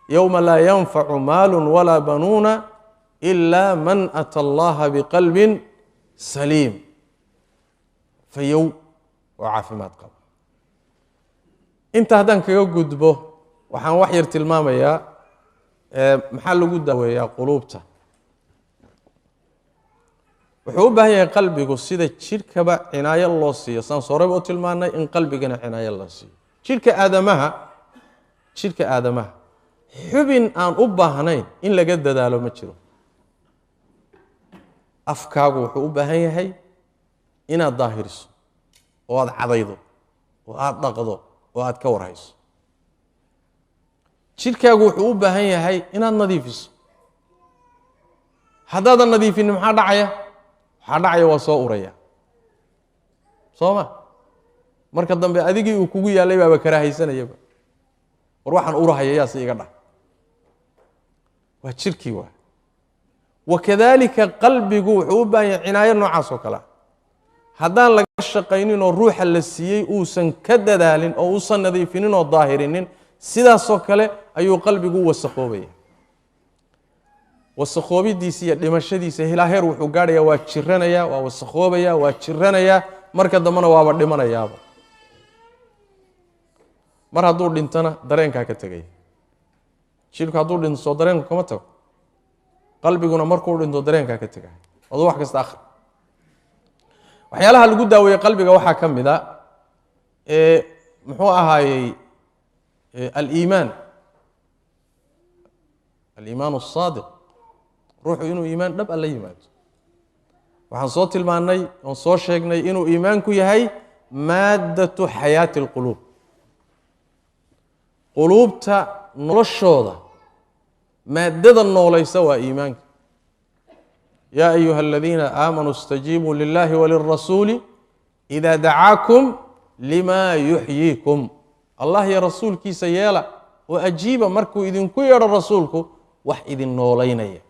yowma laa yanfacu maalun walaa banuuna ilaa man ata allaha biqalbin saliim, fayow oo caafimaad qaba. Inta haddaan kaga gudbo waxaan wax yar tilmaamayaa maxaa lagu daaweeyaa quluubta. Wuxuu u baahan yahay qalbigu sida jidhkaba cinaayo loo siiyo, saan horeyba u tilmaanay in qalbigana cinaayo loo siiyo. Jidhka aadamaha xubin aan u baahnayn in laga dadaalo ma jiro. Afkaagu wuxuu u baahan yahay inaad daahiriso oo aad cadaydo oo aad dhaqdo oo aad ka warhayso. Jidhkaagu wuxuu u baahan yahay inaad nadiifiso. Haddaadan nadiifinin maxaa dhacaya? Waxaa dhacaya waa soo uraya, soo ma? Marka dambe adigii uu kugu yaallay baaba karaahaysanayaba, war waxaan urahaya yaase iga dhah. Waa jidhkii waa. Wakadalika qalbigu wuxuu u baahan yahay cinaayo noocaas oo kale ah. Haddaan laga shaqaynin oo ruuxa la siiyey uusan ka dadaalin oo uusan nadiifinin oo daahirinin, sidaasoo kale ayuu qalbigu u wasaqoobaya. Wasakhoobidiisa iyo dhimashadiisa ilaa heer wuxuu gaadhayaa, waa jiranayaa, waa wasakhoobayaa, waa jiranayaa, marka dambena waaba dhimanayaaba. Mar hadduu dhintana dareenkaa ka tegaya. Jidhku hadduu dhinto soo dareenku kama tago, qalbiguna markuu dhinto dareenkaa ka tegaya. Aduu wax kasta akhri. Waxyaalaha lagu daaweeye qalbiga waxaa ka mid a muxuu ahaayey aliimaan, aliimaan asaadiq, ruuxu inuu iimaan dhab a la yimaado. Waxaan soo tilmaannay oon soo sheegnay inuu iimaanku yahay maaddatu xayaati alquluub, quluubta noloshooda maaddada noolaysa waa iimaanka. Yaa ayuha aladiina aamanuu istajiibuu lilahi walirasuuli ida dacaakum lima yuxyiikum. Allah iyo rasuulkiisa yeela oo ajiiba markuu idinku yeedho rasuulku wax idin noolaynaya.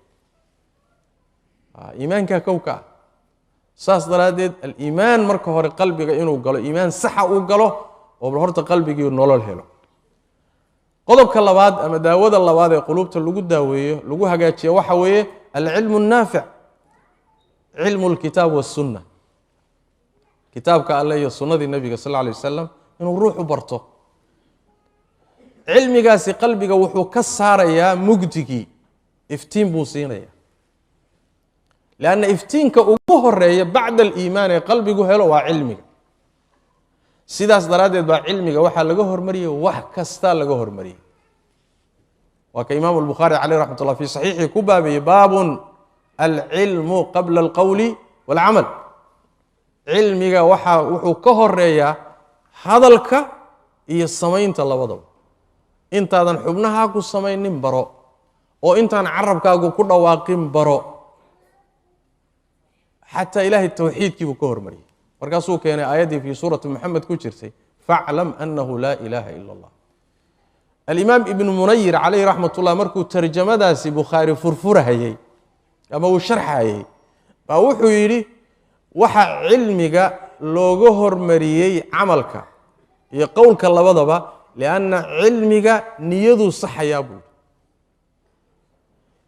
Iimaankaa kowka ah. Saas daraaddeed aliimaan marka hore qalbiga inuu galo, iimaan saxa uu galo, oo bal horta qalbigii nolol helo. Qodobka labaad ama daawada labaad ee quluubta lagu daaweeyo, lagu hagaajiyo, waxa weeye alcilmu annaafic, cilmu alkitaab wasunna, kitaabka alle iyo sunnadii nebiga sal alla alay wasalam inuu ruuxu barto. Cilmigaasi qalbiga wuxuu ka saarayaa mugdigii, iftiin buu siinaya. Lianna iftiinka ugu horeeya bacda aliimaan ee qalbigu helo waa cilmiga. Sidaas daraaddeed baa cilmiga waxaa laga hormariyey, wax kastaa laga hormariyey. Waa ka imaamu albukhaari caleyh raxmat ullah fii saxiixii ku baabeeyey baabun alcilmu qabla alqowli waalcamal. Cilmiga waxaa wuxuu ka horeeyaa hadalka iyo samaynta labadaba. Intaadan xubnahaa ku samaynin baro, oo intaan carabkaagu ku dhawaaqin baro. Xataa ilaahay towxiidkii buu ka hormariyey. Markaasuu keenay aayaddii fii suurati Moxamed ku jirtay, faclam anahu laa ilaaha ila allah. Alimaam Ibnu Munayir caleyhi raxmat ullah markuu tarjamadaasi Bukhaari furfurahayey ama uu sharxayey baa wuxuu yidhi, waxa cilmiga looga hormariyey camalka iyo qowlka labadaba lianna cilmiga niyaduu saxayaa buu yidhi,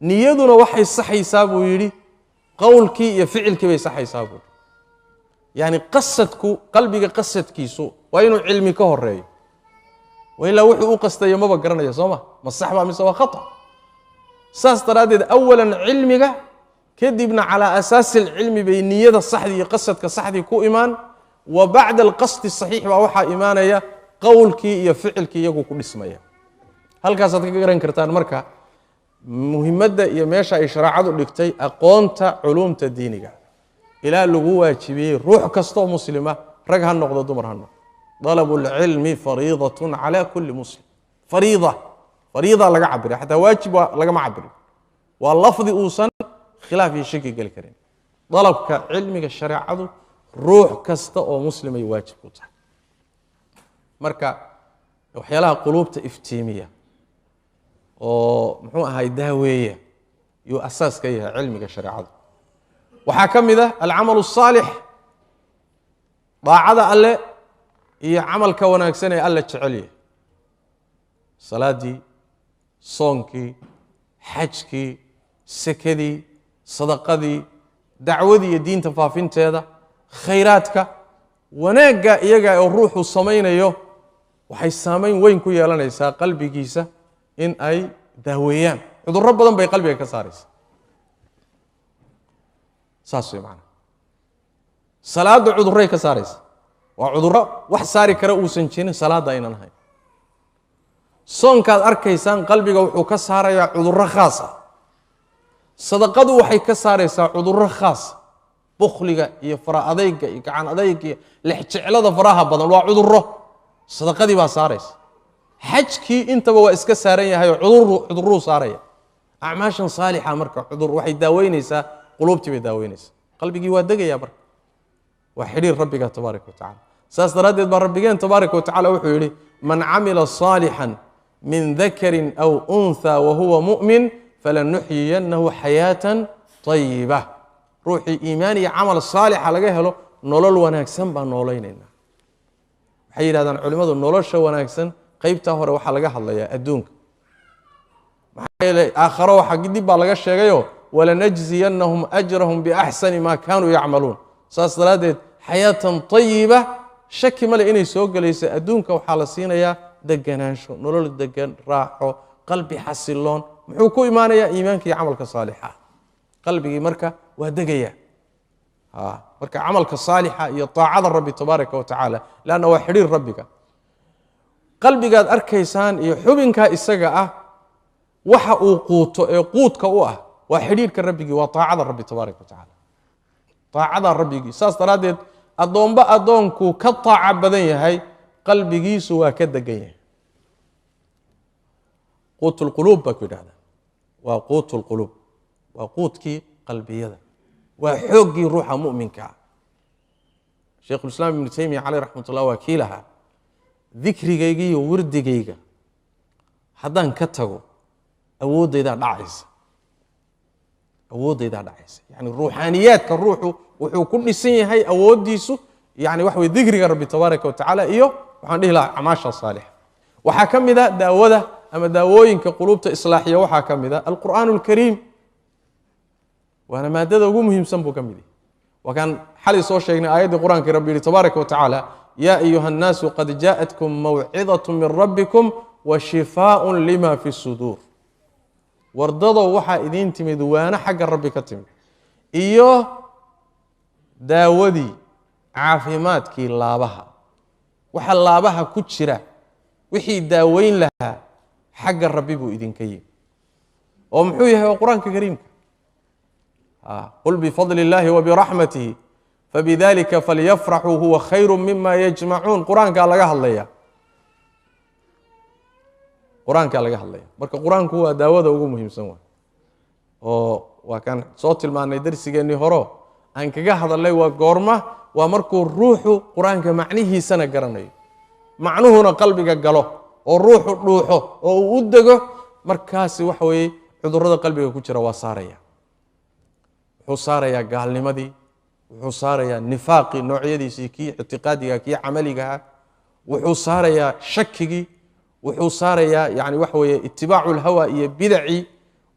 niyaduna waxay saxaysaa buu yidhi qowlkii iyo ficilkii bay saxaysaa buu yidhi. Yacni qasadku, qalbiga qasadkiisu waa inuu cilmi ka horeeyo, wa ilaa wuxuu u qastayo maba garanaya, soo ma ma sax baa mise waa khata? Saas daraaddeed awalan cilmiga, kadibna calaa asaasi alcilmi bay niyada saxdii iyo qasadka saxdii ku imaan. Wa bacda alqasdi saxiix baa waxaa imaanaya qowlkii iyo ficilkii iyagu ku dhismaya. Halkaasaad ka garan kartaan marka muhimadda iyo meesha ay shareecadu dhigtay aqoonta culuumta diiniga, ilaa lagu waajibiyey ruux kastoo muslima, rag ha noqdo, dumar ha noqdo. Dalabu lcilmi fariidatun cala kulli muslim. Fariida, fariida laga cabiray, xataa waajib waa lagama cabirin. Waa lafdi uusan khilaaf iyo shaki geli karin. Dalabka cilmiga shareecadu ruux kasta oo muslimay waajib ku tahay. Marka waxyaalaha quluubta iftiimiya oo muxuu ahay daaweeya yuu asaas ka yahay cilmiga shareecadu. Waxaa ka mid ah alcamal الsaalix, daacada alle iyo camalka wanaagsan ee Alle jecel yahay, salaaddii, soonkii, xajkii, sekadii, sadaqadii, dacwadii iyo diinta faafinteeda, khayraadka, wanaagga iyaga oo ruuxu samaynayo waxay saamayn weyn ku yeelanaysaa qalbigiisa in ay daaweeyaan. Cudurro badan bay qalbiga ka saaraysaa. Saas way macanaha. Salaadda cudurray ka saaraysa, waa cudurro wax saari kara uusan jirin salaadda aynan ahayn. Soonkaad arkaysaan qalbiga wuxuu ka saarayaa cudurro khaas ah. Sadaqadu waxay ka saaraysaa cudurro khaasa. Bukhliga iyo fara adayga iyo gacan adayga iyo lexjeclada faraha badan waa cudurro, sadaqadii baa saaraysa. Xajkii intaba waa iska saaran yahayoo cudurruu saaraya. Acmaashan saalixa marka cudur waxay daaweynaysaa, quluubtii bay daaweynaysaa, qalbigii waa degaya. Marka waa xidhiir rabbiga tabaaraka wa tacala. Saas daraaddeed baa rabbigeen tabaaraka wa tacala wuxuu yidhi, man camila saalixan min dakarin aw untha wahuwa mu'min falanuxyiyannahu xayaatan طayiba. Ruuxii iimaan iyo camal saalixa laga helo, nolol wanaagsan baan noolaynaynaa. Waxay yidhahdaan culimmadu, nolosha wanaagsan qaybtaa hore waxaa laga hadlayaa adduunka. Maxaa yeelay aakharo waxa dib baa laga sheegayo, walanajziyannahum ajrahum biaxsani maa kaanuu yacmaluun. Saas daraaddeed xayaatan tayiba shaki male inay soo gelayso. Adduunka waxaa la siinayaa deganaansho, nolol degan, raaxo, qalbi xasiloon. Muxuu ku imaanayaa? Iimaanka iyo camalka saalixa. Qalbigii marka waa degaya marka camalka saalixa iyo taacada Rabbi tabaaraka wa tacaala, leanna waa xidhiir Rabbiga. Qalbigaad arkaysaan iyo xubinkaa isaga ah waxa uu quuto ee quudka u ah waa xidhiirka Rabbigii, waa taacada Rabbi tabaaraka wa tacaala, taacada Rabbigii. Saas daraaddeed addoomba addoonkuu ka taaca badan yahay, qalbigiisu waa ka degan yahay. Quut lquluub baa ku yidhahdaa, waa quut lquluub, waa quudkii qalbiyada, waa xooggii ruuxa mu'minka ah. Sheikhulislaam Ibnu Taymiya caleyh raxmat ullah waa kii lahaa, dikrigayga iyo wardigayga haddaan ka tago awooddaydaa dhacaysa, awooddaydaa dhacaysa. Yani ruuxaaniyaadka ruuxu wuxuu ku dhisan yahay awooddiisu, yani waxa weye dikriga Rabbi tabaaraka wa tacaala iyo waxaan dhihi lahaa acmaasha saalixa. Waxaa ka mid a daawada ama daawooyinka quluubta islaaxiya, waxaa ka mid a alqur'aan alkariim, waana maadada ugu muhiimsan buu ka mid yahay. Waa kaan xalay soo sheegnay aayaddii qur-aankii Rabbi yihi tabaaraka wa tacaala, yaa ayuha annaasu qad jaa'atkum mawcidat min rabbikum wa shifaaءun lima fi suduur. Wardadow, waxaa idiin timid waano xagga Rabbi ka timid iyo daawadii caafimaadkii laabaha. Waxa laabaha ku jira wixii daaweyn lahaa xagga Rabbi buu idinka yimi, oo muxuu yahay? Waa qur-aanka kariimka. Qul bifadli اllahi wabiraxmatihi fabidalika falyafraxuu huwa khayru mima yajmacuun. Qur-aankaa laga hadlaya, qur-aankaa laga hadlaya. Marka qur-aanku waa daawada ugu muhiimsan waay, oo waa kaan soo tilmaanay darsigeennii horo aan kaga hadalnay. Waa goorma? Waa markuu ruuxu qur-aanka macnihiisana garanayo, macnuhuna qalbiga galo oo ruuxu dhuuxo oo uu u dego. Markaasi waxa weeye cudurrada qalbiga ku jira waa saaraya. Wuxuu saarayaa gaalnimadii, wuxuu saarayaa nifaaqii noocyadiisii, kii ictiqaadiga, kii camaligaha, wuxuu saarayaa shakigii, wuxuu saarayaa yani waxa weeye itibaacu lhawa iyo bidacii,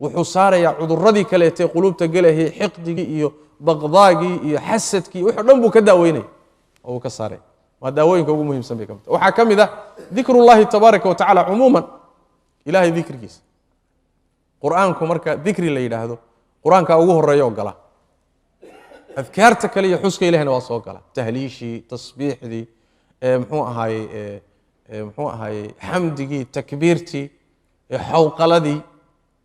wuxuu saarayaa cuduradii kaleetee quluubta gelahayay, xiqdigii iyo baqdaagii iyo xasadkii, wuxuu dhan buu ka daaweynaya oo uu ka saaraya. Waa daawooyinka ugu muhiimsan bay ka mid tahay. Waxaa ka mid ah dikrullahi tabaaraka wa tacala cumuuman, Ilahay dikrigiisa. Qur-aanku marka dikri la yidhaahdo, qur-aankaa ugu horeeya oo gala. Adkaarta kale iyo xuska Ilahina waa soo gala, tahliishii, tasbiixdii, muxuu ahaayey, muxuu ahaayey, xamdigii, takbiirtii, xawqaladii,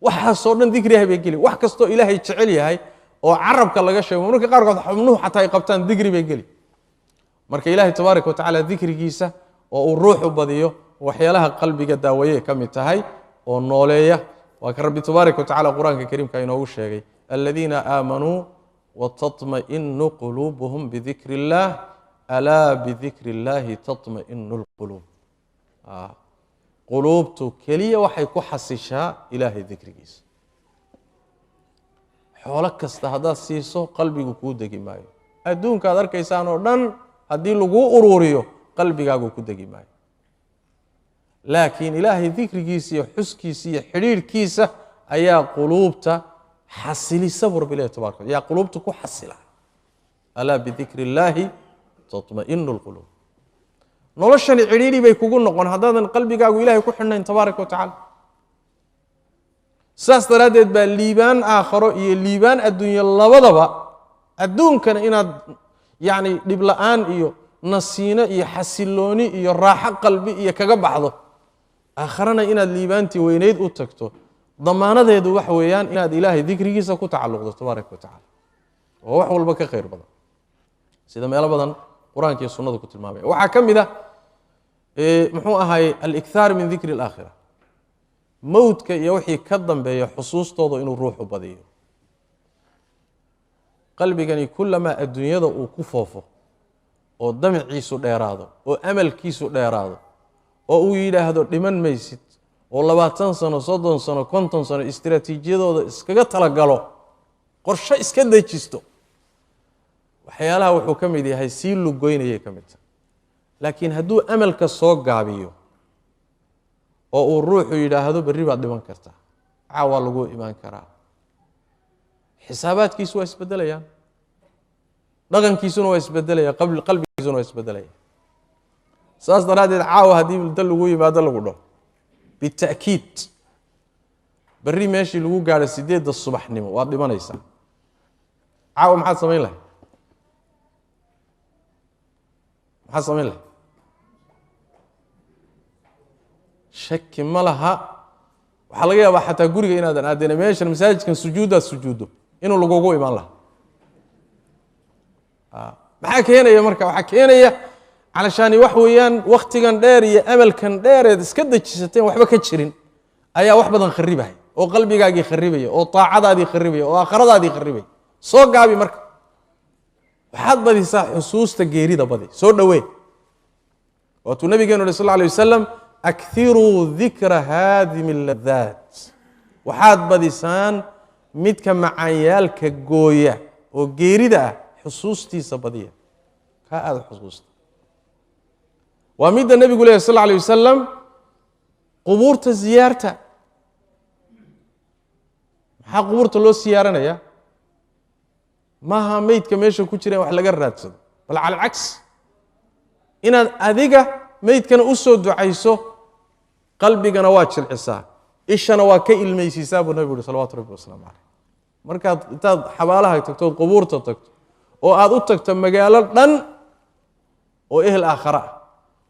waxaasoo dhan dikriyahay bay geli. Wax kastoo Ilaahay jecel yahay oo carabka laga sheego, mararka qaarkood xubnuhu xataa ay qabtaan, dikri bay geli. Marka Ilaahay tabaaraka wa tacaala dikrigiisa oo uu ruuxu badiyo waxyaalaha qalbiga daaweeyey ka mid tahay oo nooleeya. Waa ka Rabbi tabaaraka wa tacala qur-aanka kariimka inoogu sheegay, aladiina aamanuu watatma'inu quluubuhum bidikri اllah, alaa bidikri اllahi tatma'inu اlquluub. Quluubtu keliya waxay ku xasishaa Ilaahay dikrigiisa. Xoolo kasta haddaad siiso qalbigu kuu degi maayo. Adduunka aad arkaysaan oo dhan haddii laguu uruuriyo qalbigaagu ku degi maayo, laakiin Ilaahay dikrigiisa iyo xuskiisa iyo xidhiirhkiisa ayaa quluubta xasilisa buu Rabbi ilahi tabaraka, yaa quluubta ku xasila. Alaa bidikri illaahi tatma'inu lquluub. Noloshani cidhiidhi bay kugu noqon haddaadan qalbigaagu Ilahay ku xidhnayn tabaaraka wa tacala. Saas daraaddeed baa liibaan aakharo iyo liibaan adduunye labadaba, adduunkana inaad yacni dhib la-aan iyo nasiino iyo xasilooni iyo raaxo qalbi iyo kaga baxdo, aakharana inaad liibaantii weynayd u tagto, damaanadeedu waxa weeyaan inaad Ilaahay dikrigiisa ku tacalluqdo tabaaraka wa tacala, oo wax walba ka khayr badan, sida meelo badan qur-aanka iyo sunnadu ku tilmaamaya. Waxaa ka mid ah muxuu ahaayey alikhaar min dikri alaakhira, mowdka iyo wixii ka dambeeya xusuustooda inuu ruuxu badiyo. Qalbigani kulamaa adduunyada uu ku foofo oo damiciisu dheeraado oo amalkiisu dheeraado oo uu yidhaahdo dhiman maysid, oo 20 sano, 30 sano, 50 sano istraatiijiyadooda iskaga talagalo, qorshe iska dejisto, waxyaalaha wuxuu ka mid yahay sii lugoynayay ka mid tahay. Laakiin hadduu amalka soo gaabiyo oo uu ruuxu yidhaahdo berri baad dhiman kartaa, Caawa lagu imaan karaa. Xisaabaadkiisu waa isbedelayaan, dhaqankiisuna waa isbedelaya, qalbigiisuna waa isbedelaya. Saas daraaddeed caawa haddii inta lagu yimaado lagu dhaho bita'kiid berri meeshii lagu gaadho 8 subaxnimo waad dhimanaysaa, caawa maxaad samayn lahay? Maxaad samayn lahay? Shaki ma laha. Waxaa laga yaabaa xataa guriga inaadan aadeen, meeshan masaajidkan sujuuddaad sujuuddo inuu lagugu imaan lahaa. Maxaa keenaya marka? Waxaa keenaya calashaani wax weeyaan wakhtigan dheer iyo amalkan dheereed iska dejisateen waxba ka jirin ayaa wax badan kharibaya, oo qalbigaagii kharibaya, oo taacadaadii kharibaya, oo aakhiradaadii kharibaya. Soo gaabi marka, waxaad badisaa xusuusta geerida, badi, soo dhowee. Waatuu nabigeenu yidhi sal alla alay wasalam: akthiruu dikra haadimi alladaat. Waxaad badisaan midka macaanyaalka gooya oo geerida ah xusuustiisa badiya, kaa aada xusuusta. Waa midda nebigu leeyahy sal alla alay wasalam: qubuurta ziyaarta. Maxaa qubuurta loo siyaaranaya? Maaha meydka meesha ku jira in wax laga raadsado, bal cala alcaks, inaad adiga meydkana u soo ducayso, qalbigana waa jilcisaa, ishana waa ka ilmaysiisaa buu nabigu yuhi salawatu rabbi wasalaamu caleyh. Markaad intaad xabaalaha tagto ood qubuurta tagto oo aad u tagto magaalo dhan oo ehel aakhara ah,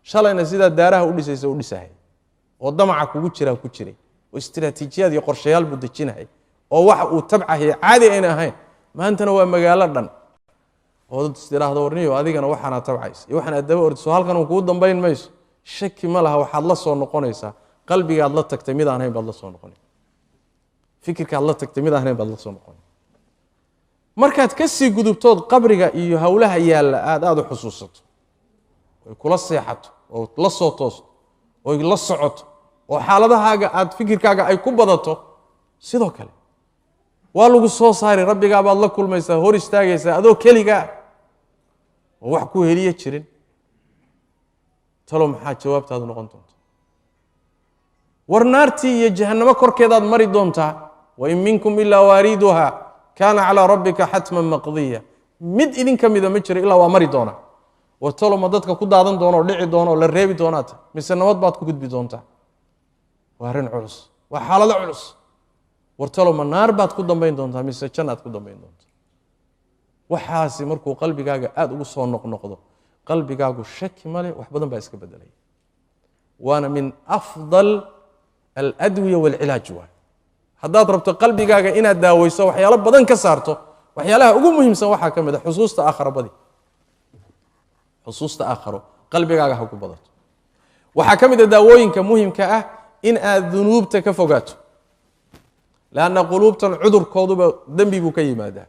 shalayna sidaa daaraha u dhisaysa u dhisahay, oo damaca kugu jiraa ku jiray, oo istiraatiijiyaad iyo qorshayaal buu dejinahay, oo waxa uu tabcahay caadi ayna ahayn, maantana waa magaalo dhan oo dad istiraahdo warniyo adigana waxaana tabcaysa iyo waxaan aad daba ordiso, halkan uu kugu dambayn mayso. Shaki ma laha, waxaad la soo noqonaysaa qalbigaad la tagtay mid aan ahayn baad la soo noqonay, fikirkaad la tagtay mid aan ahayn baad la soo noqonay. Markaad ka sii gudubtood qabriga iyo howlaha yaalla aad aada u xusuusato, oy kula seexato, oo la soo toosto, oy la socoto, oo xaaladahaaga aad fikirkaaga ay ku badato, sidoo kale waa lagu soo saari, rabbigaabaad la kulmaysaa, hor istaagaysaa adoo keligaa oo wax ku heliya jirin. Talo maxaa jawaabtaadu noqon doonta? War naartii iyo jahannamo korkeedaad mari doontaa. Wain minkum ilaa waariduha kaana calaa rabbika xatman maqdiya. Mid idinka mida ma jiro ilaa waa mari doonaa. War talo ma dadka ku daadan doona oo dhici doona oo la reebi doonaata, mise nabad baad ku gudbi doontaa? Waa arrin culus, waa xaalado culus. War talo ma naar baad ku dambayn doontaa, mise jannaad ku dambayn doontaa? Waxaasi markuu qalbigaaga aada ugu soo noqnoqdo, qalbigaagu shaki male, wax badan baa iska bedelaya. Waana min afdal aladwiya waalcilaaj. Waay haddaad rabto qalbigaaga inaad daaweyso, waxyaalo badan ka saarto, waxyaalaha ugu muhiimsan waxaa ka mid a xusuusta aakharo badi. Xusuusta aakharo qalbigaaga ha ku badato. Waxaa ka mid a daawooyinka muhimka ah in aad dunuubta ka fogaato, leanna quluubtan cudurkooduba dembi buu ka yimaadaa.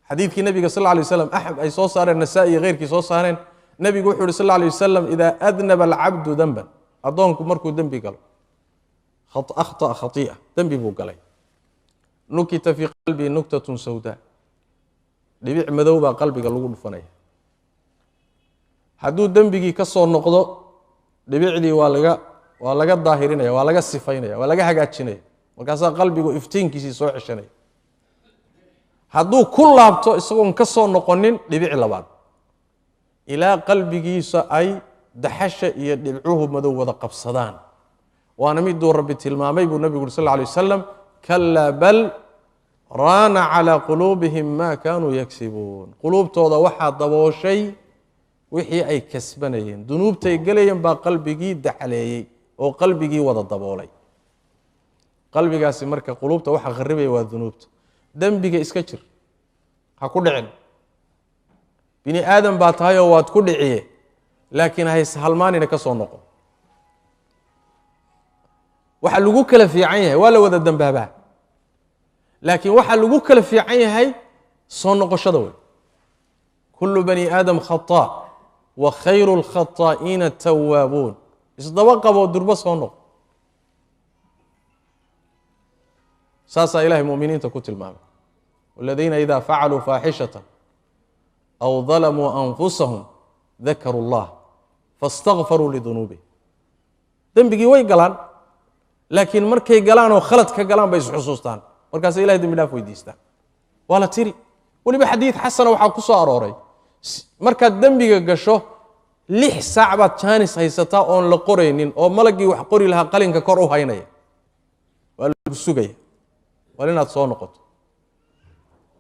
Xadiidkii nabiga sal alla alay waslam, Axmed ay soo saareen, Nasaa-i iyo keyrkii soo saareen, nebigu wuxuu uhi sal alla alay wasalam: idaa adnaba alcabdu denban, addoonku markuu dembi galo, akhطأ khati'a, dembi buu galay, nukita fii qalbii nuktatun sawdaa, dhibic madow baa qalbiga lagu dhufanaya. Hadduu dembigii ka soo noqdo, dhibicdii waa laga daahirinaya, waa laga sifaynaya, waa laga hagaajinaya, markaasaa qalbigu iftiinkiisii soo ceshanaya. Hadduu ku laabto isagoon ka soo noqonin, dhibic labaad, ilaa qalbigiisa ay daxasha iyo dhibcuhu madow wada qabsadaan. Waana miduu Rabbi tilmaamay buu nabigu uri sal alla alay wasalam: kalaa bal raana calaa quluubihim maa kaanuu yagsibuun. Quluubtooda waxaa dabooshay wixii ay kasbanayeen, dunuubtay gelayeen baa qalbigii daxaleeyey oo qalbigii wada daboolay. Qalbigaasi marka quluubta waxa kharibaya waa dunuubta. Dembiga iska jir, ha ku dhicin. Bini aadam baa tahay oo waad ku dhiciye, laakiin hays halmaanina ka soo noqo. Waxa lagu kala fiican yahay waa la wada dembaabaa, laakiin waxaa lagu kala fiican yahay soo noqoshada wey. Kullu bani aadam khataa wa khayru lkhataa'iina tawaabuun. Isdaba qaboo, durbo soo noqo. Saasaa Ilahay muminiinta ku tilmaamay: waladiina idaa facaluu faaxishata aw dalamuu anfusahum dakaruu اllah faاstakfaruu lidunuubihim. Dembigii way galaan, Laakiin markay galaan oo khalad ka galaan bay isxusuustaan, markaasay Ilahay dembi dhaaf weydiistaan, waa la tiri. Weliba xadiid xasana waxaa ku soo arooray, markaad dembiga gasho 6 saac baad jaanis haysataa oon la qoraynin, oo malaggii wax qori lahaa qalinka kor u haynaya, waa lagu sugaya, waa inaad soo noqoto.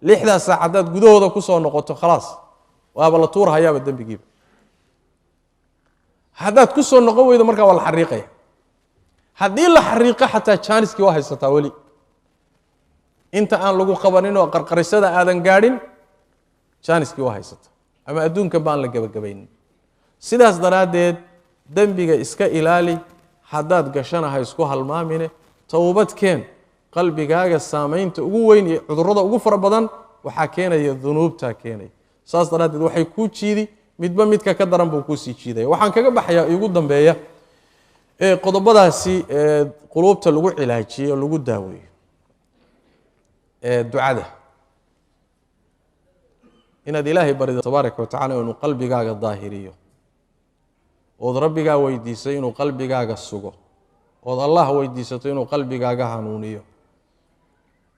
6 saac haddaad gudahooda ku soo noqoto, khalaas, waaba la tuurahayaaba dembigiiba. Haddaad ku soo noqon weydo markaa waa la xariiqaya. Haddii la xariiqo xataa jaaniskii waa haysataa weli, inta aan lagu qabanin oo qarqarisada aadan gaadhin, jaaniskii waa haysataa, ama adduunkan baan la gebagabaynin. Sidaas daraaddeed dembiga iska ilaali, haddaad gashana ha isku halmaamine, towbadkeen. Qalbigaaga saamaynta ugu weyn iyo cudurrada ugu fara badan waxaa keenaya dunuubtaa keenaya. Saas daraaddeed waxay kuu jiidi, midba midka ka daran buu kuusii jiidaya. Waxaan kaga baxayaa iigu dambeeya ee qodobadaasi ee quluubta lagu cilaajiyo o lagu daaweeyo ee ducada, inaad Ilaahay barido tabaaraka wa tacala inuu qalbigaaga daahiriyo, ood rabbigaa weydiisay inuu qalbigaaga sugo, ood Allah weydiisato inuu qalbigaaga hanuuniyo.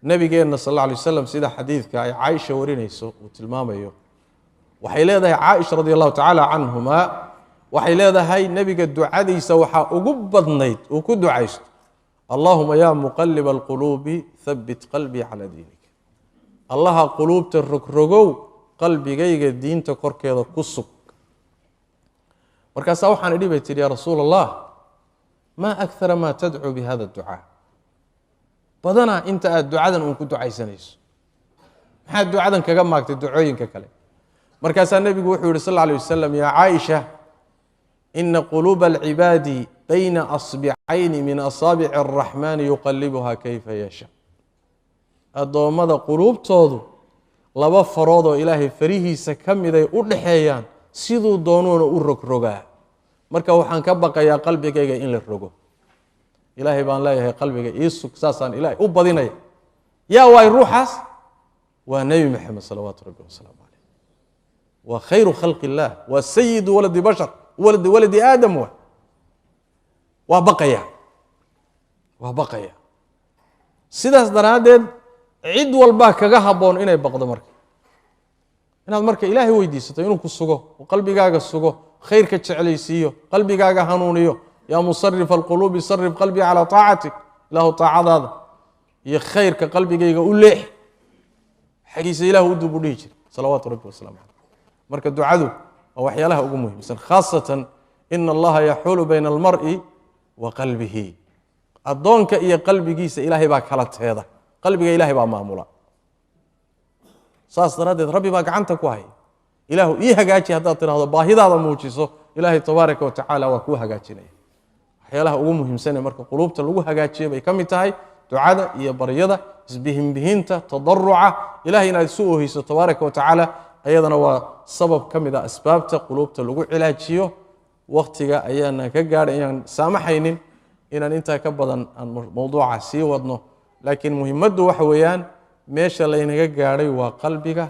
Nabigeenna sal alla alay wasalam, sida xadiidka ay Caaisha warinayso uu tilmaamayo, waxay leedahay Caaisha radi allahu tacaala canhuma, waxay leedahay nebiga ducadiisa waxaa ugu badnayd uu ku ducaysto, Allahuma yaa muqaliba alquluubi habbit qalbii calaa diinik. Allaha quluubta rogrogow, qalbigayga diinta korkeeda ku sug. Markaasaa waxaan idhi, bay tihi, yaa rasuul Allah, maa akara maa tadcuu bi hada ducaa, badanaa inta aad ducadan uun ku ducaysanayso, maxaad ducadan kaga maagtay ducooyinka kale? Markaasaa nebigu wuxuu yihi sal alla alay wasalam, yaa Caaisha, ina quluuba alcibaadi bayna asbicayni min asaabici araxmaani yuqalibuha kayfa yasha. Addoommada quluubtoodu 2 farood oo Ilaahay farihiisa ka miday u dhexeeyaan, siduu doonuuna u rogrogaa. Marka waxaan ka baqayaa qalbigayga in la rogo. Ilaahay baan leeyahay qalbiga ii sug, saasaan Ilaahay u badinaya. Yaa waay ruuxaas? Waa Nebi Maxamed salawaatu rabbi wasalaamu caleyh, waa khayru khalqi illaah, waa sayidu waladi bashar, waladi aadam. Waa baqaya, waa baqaya. Sidaas daraaddeed cid walbaa kaga habboon inay baqdo. Marka inaad marka Ilaahay weydiisato inuu ku sugo oo qalbigaaga sugo, khayrka jeclaysiiyo, qalbigaaga hanuuniyo. Yaa musarifa alquluubi sarif qalbii calaa taacatik, ilaahu taacadaada iyo khayrka qalbigayga u leex, xagiisa ilahu u dub u dhihi jira salawaatu rabbi wasalaamu caleyh. Marka ducadu waa waxyaalaha ugu muhiimsan, khaasatan ina allaha yaxuulu bayna almar'i wa qalbihi. Addoonka iyo qalbigiisa Ilaahay baa kala teeda, qalbiga Ilaahay baa maamula. Saas daraaddeed rabbi baa gacanta ku haya. Ilaahu ii hagaaji haddaad tidhahdo, baahidaada muujiso, Ilaahay tabaaraka wa tacaala waa kuu hagaajinaya. Waxyaalaha ugu muhiimsanee marka quluubta lagu hagaajiyo bay ka mid tahay ducada iyo baryada, isbihinbihinta, tadaruca Ilahay inaad isu oohiso tabaaraka wa tacaala, ayadana waa sabab ka mid a asbaabta quluubta lagu cilaajiyo. Wakhtiga ayaana ka gaadhay inaan saamaxaynin inaan intaa ka badan aan mowduuca sii wadno, laakiin muhimaddu waxa weeyaan meesha laynaga gaadhay waa qalbiga.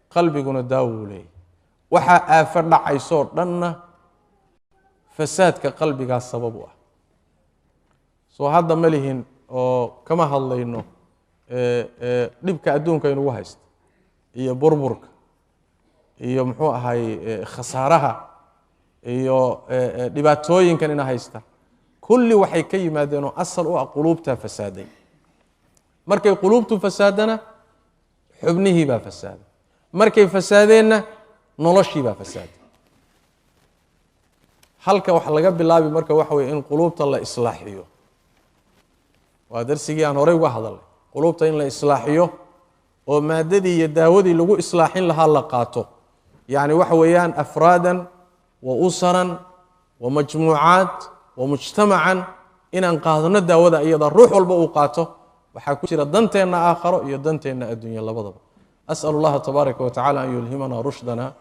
Qalbiguna daawo uu leeyahy. Waxaa aafo dhacaysoo dhanna fasaadka qalbigaa sabab u ah. Soo hadda ma lihin oo kama hadlayno dhibka adduunka inugu haysto iyo burburka iyo muxuu ahay khasaaraha iyo dhibaatooyinkan ina haysta, kulli waxay ka yimaadeen oo asal u ah quluubtaa fasaaday. Markay quluubtu fasaadana xubnihii baa fasaaday, markay fasaadeenna noloshii baa fasaaday. Halka wax laga bilaabi marka waxa weye in quluubta la islaaxiyo. Waa darsigii aan horey uga hadalnay, quluubta in la islaaxiyo oo maadadii iyo daawadii lagu islaaxin lahaa la qaato, yacni waxa weeyaan afraadan wa usaran wa majmuucaat wa mujtamacan, inaan qaadano daawada iyada, ruux walba uu qaato. Waxaa ku jira danteenna aakharo iyo danteenna adduunya labadaba. As'al allaha tabaaraka wa tacala an yulhimana rushdana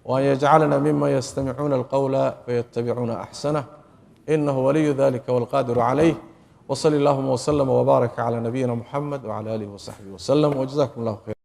وأن يجعلنا ممن يستمعون القول فيتبعون أحسنه، إنه ولي ذلك والقادر عليه. وصل اللهم وسلم وبارك على نبينا محمد وعلى آله وصحبه وسلم، وجزاكم الله خير.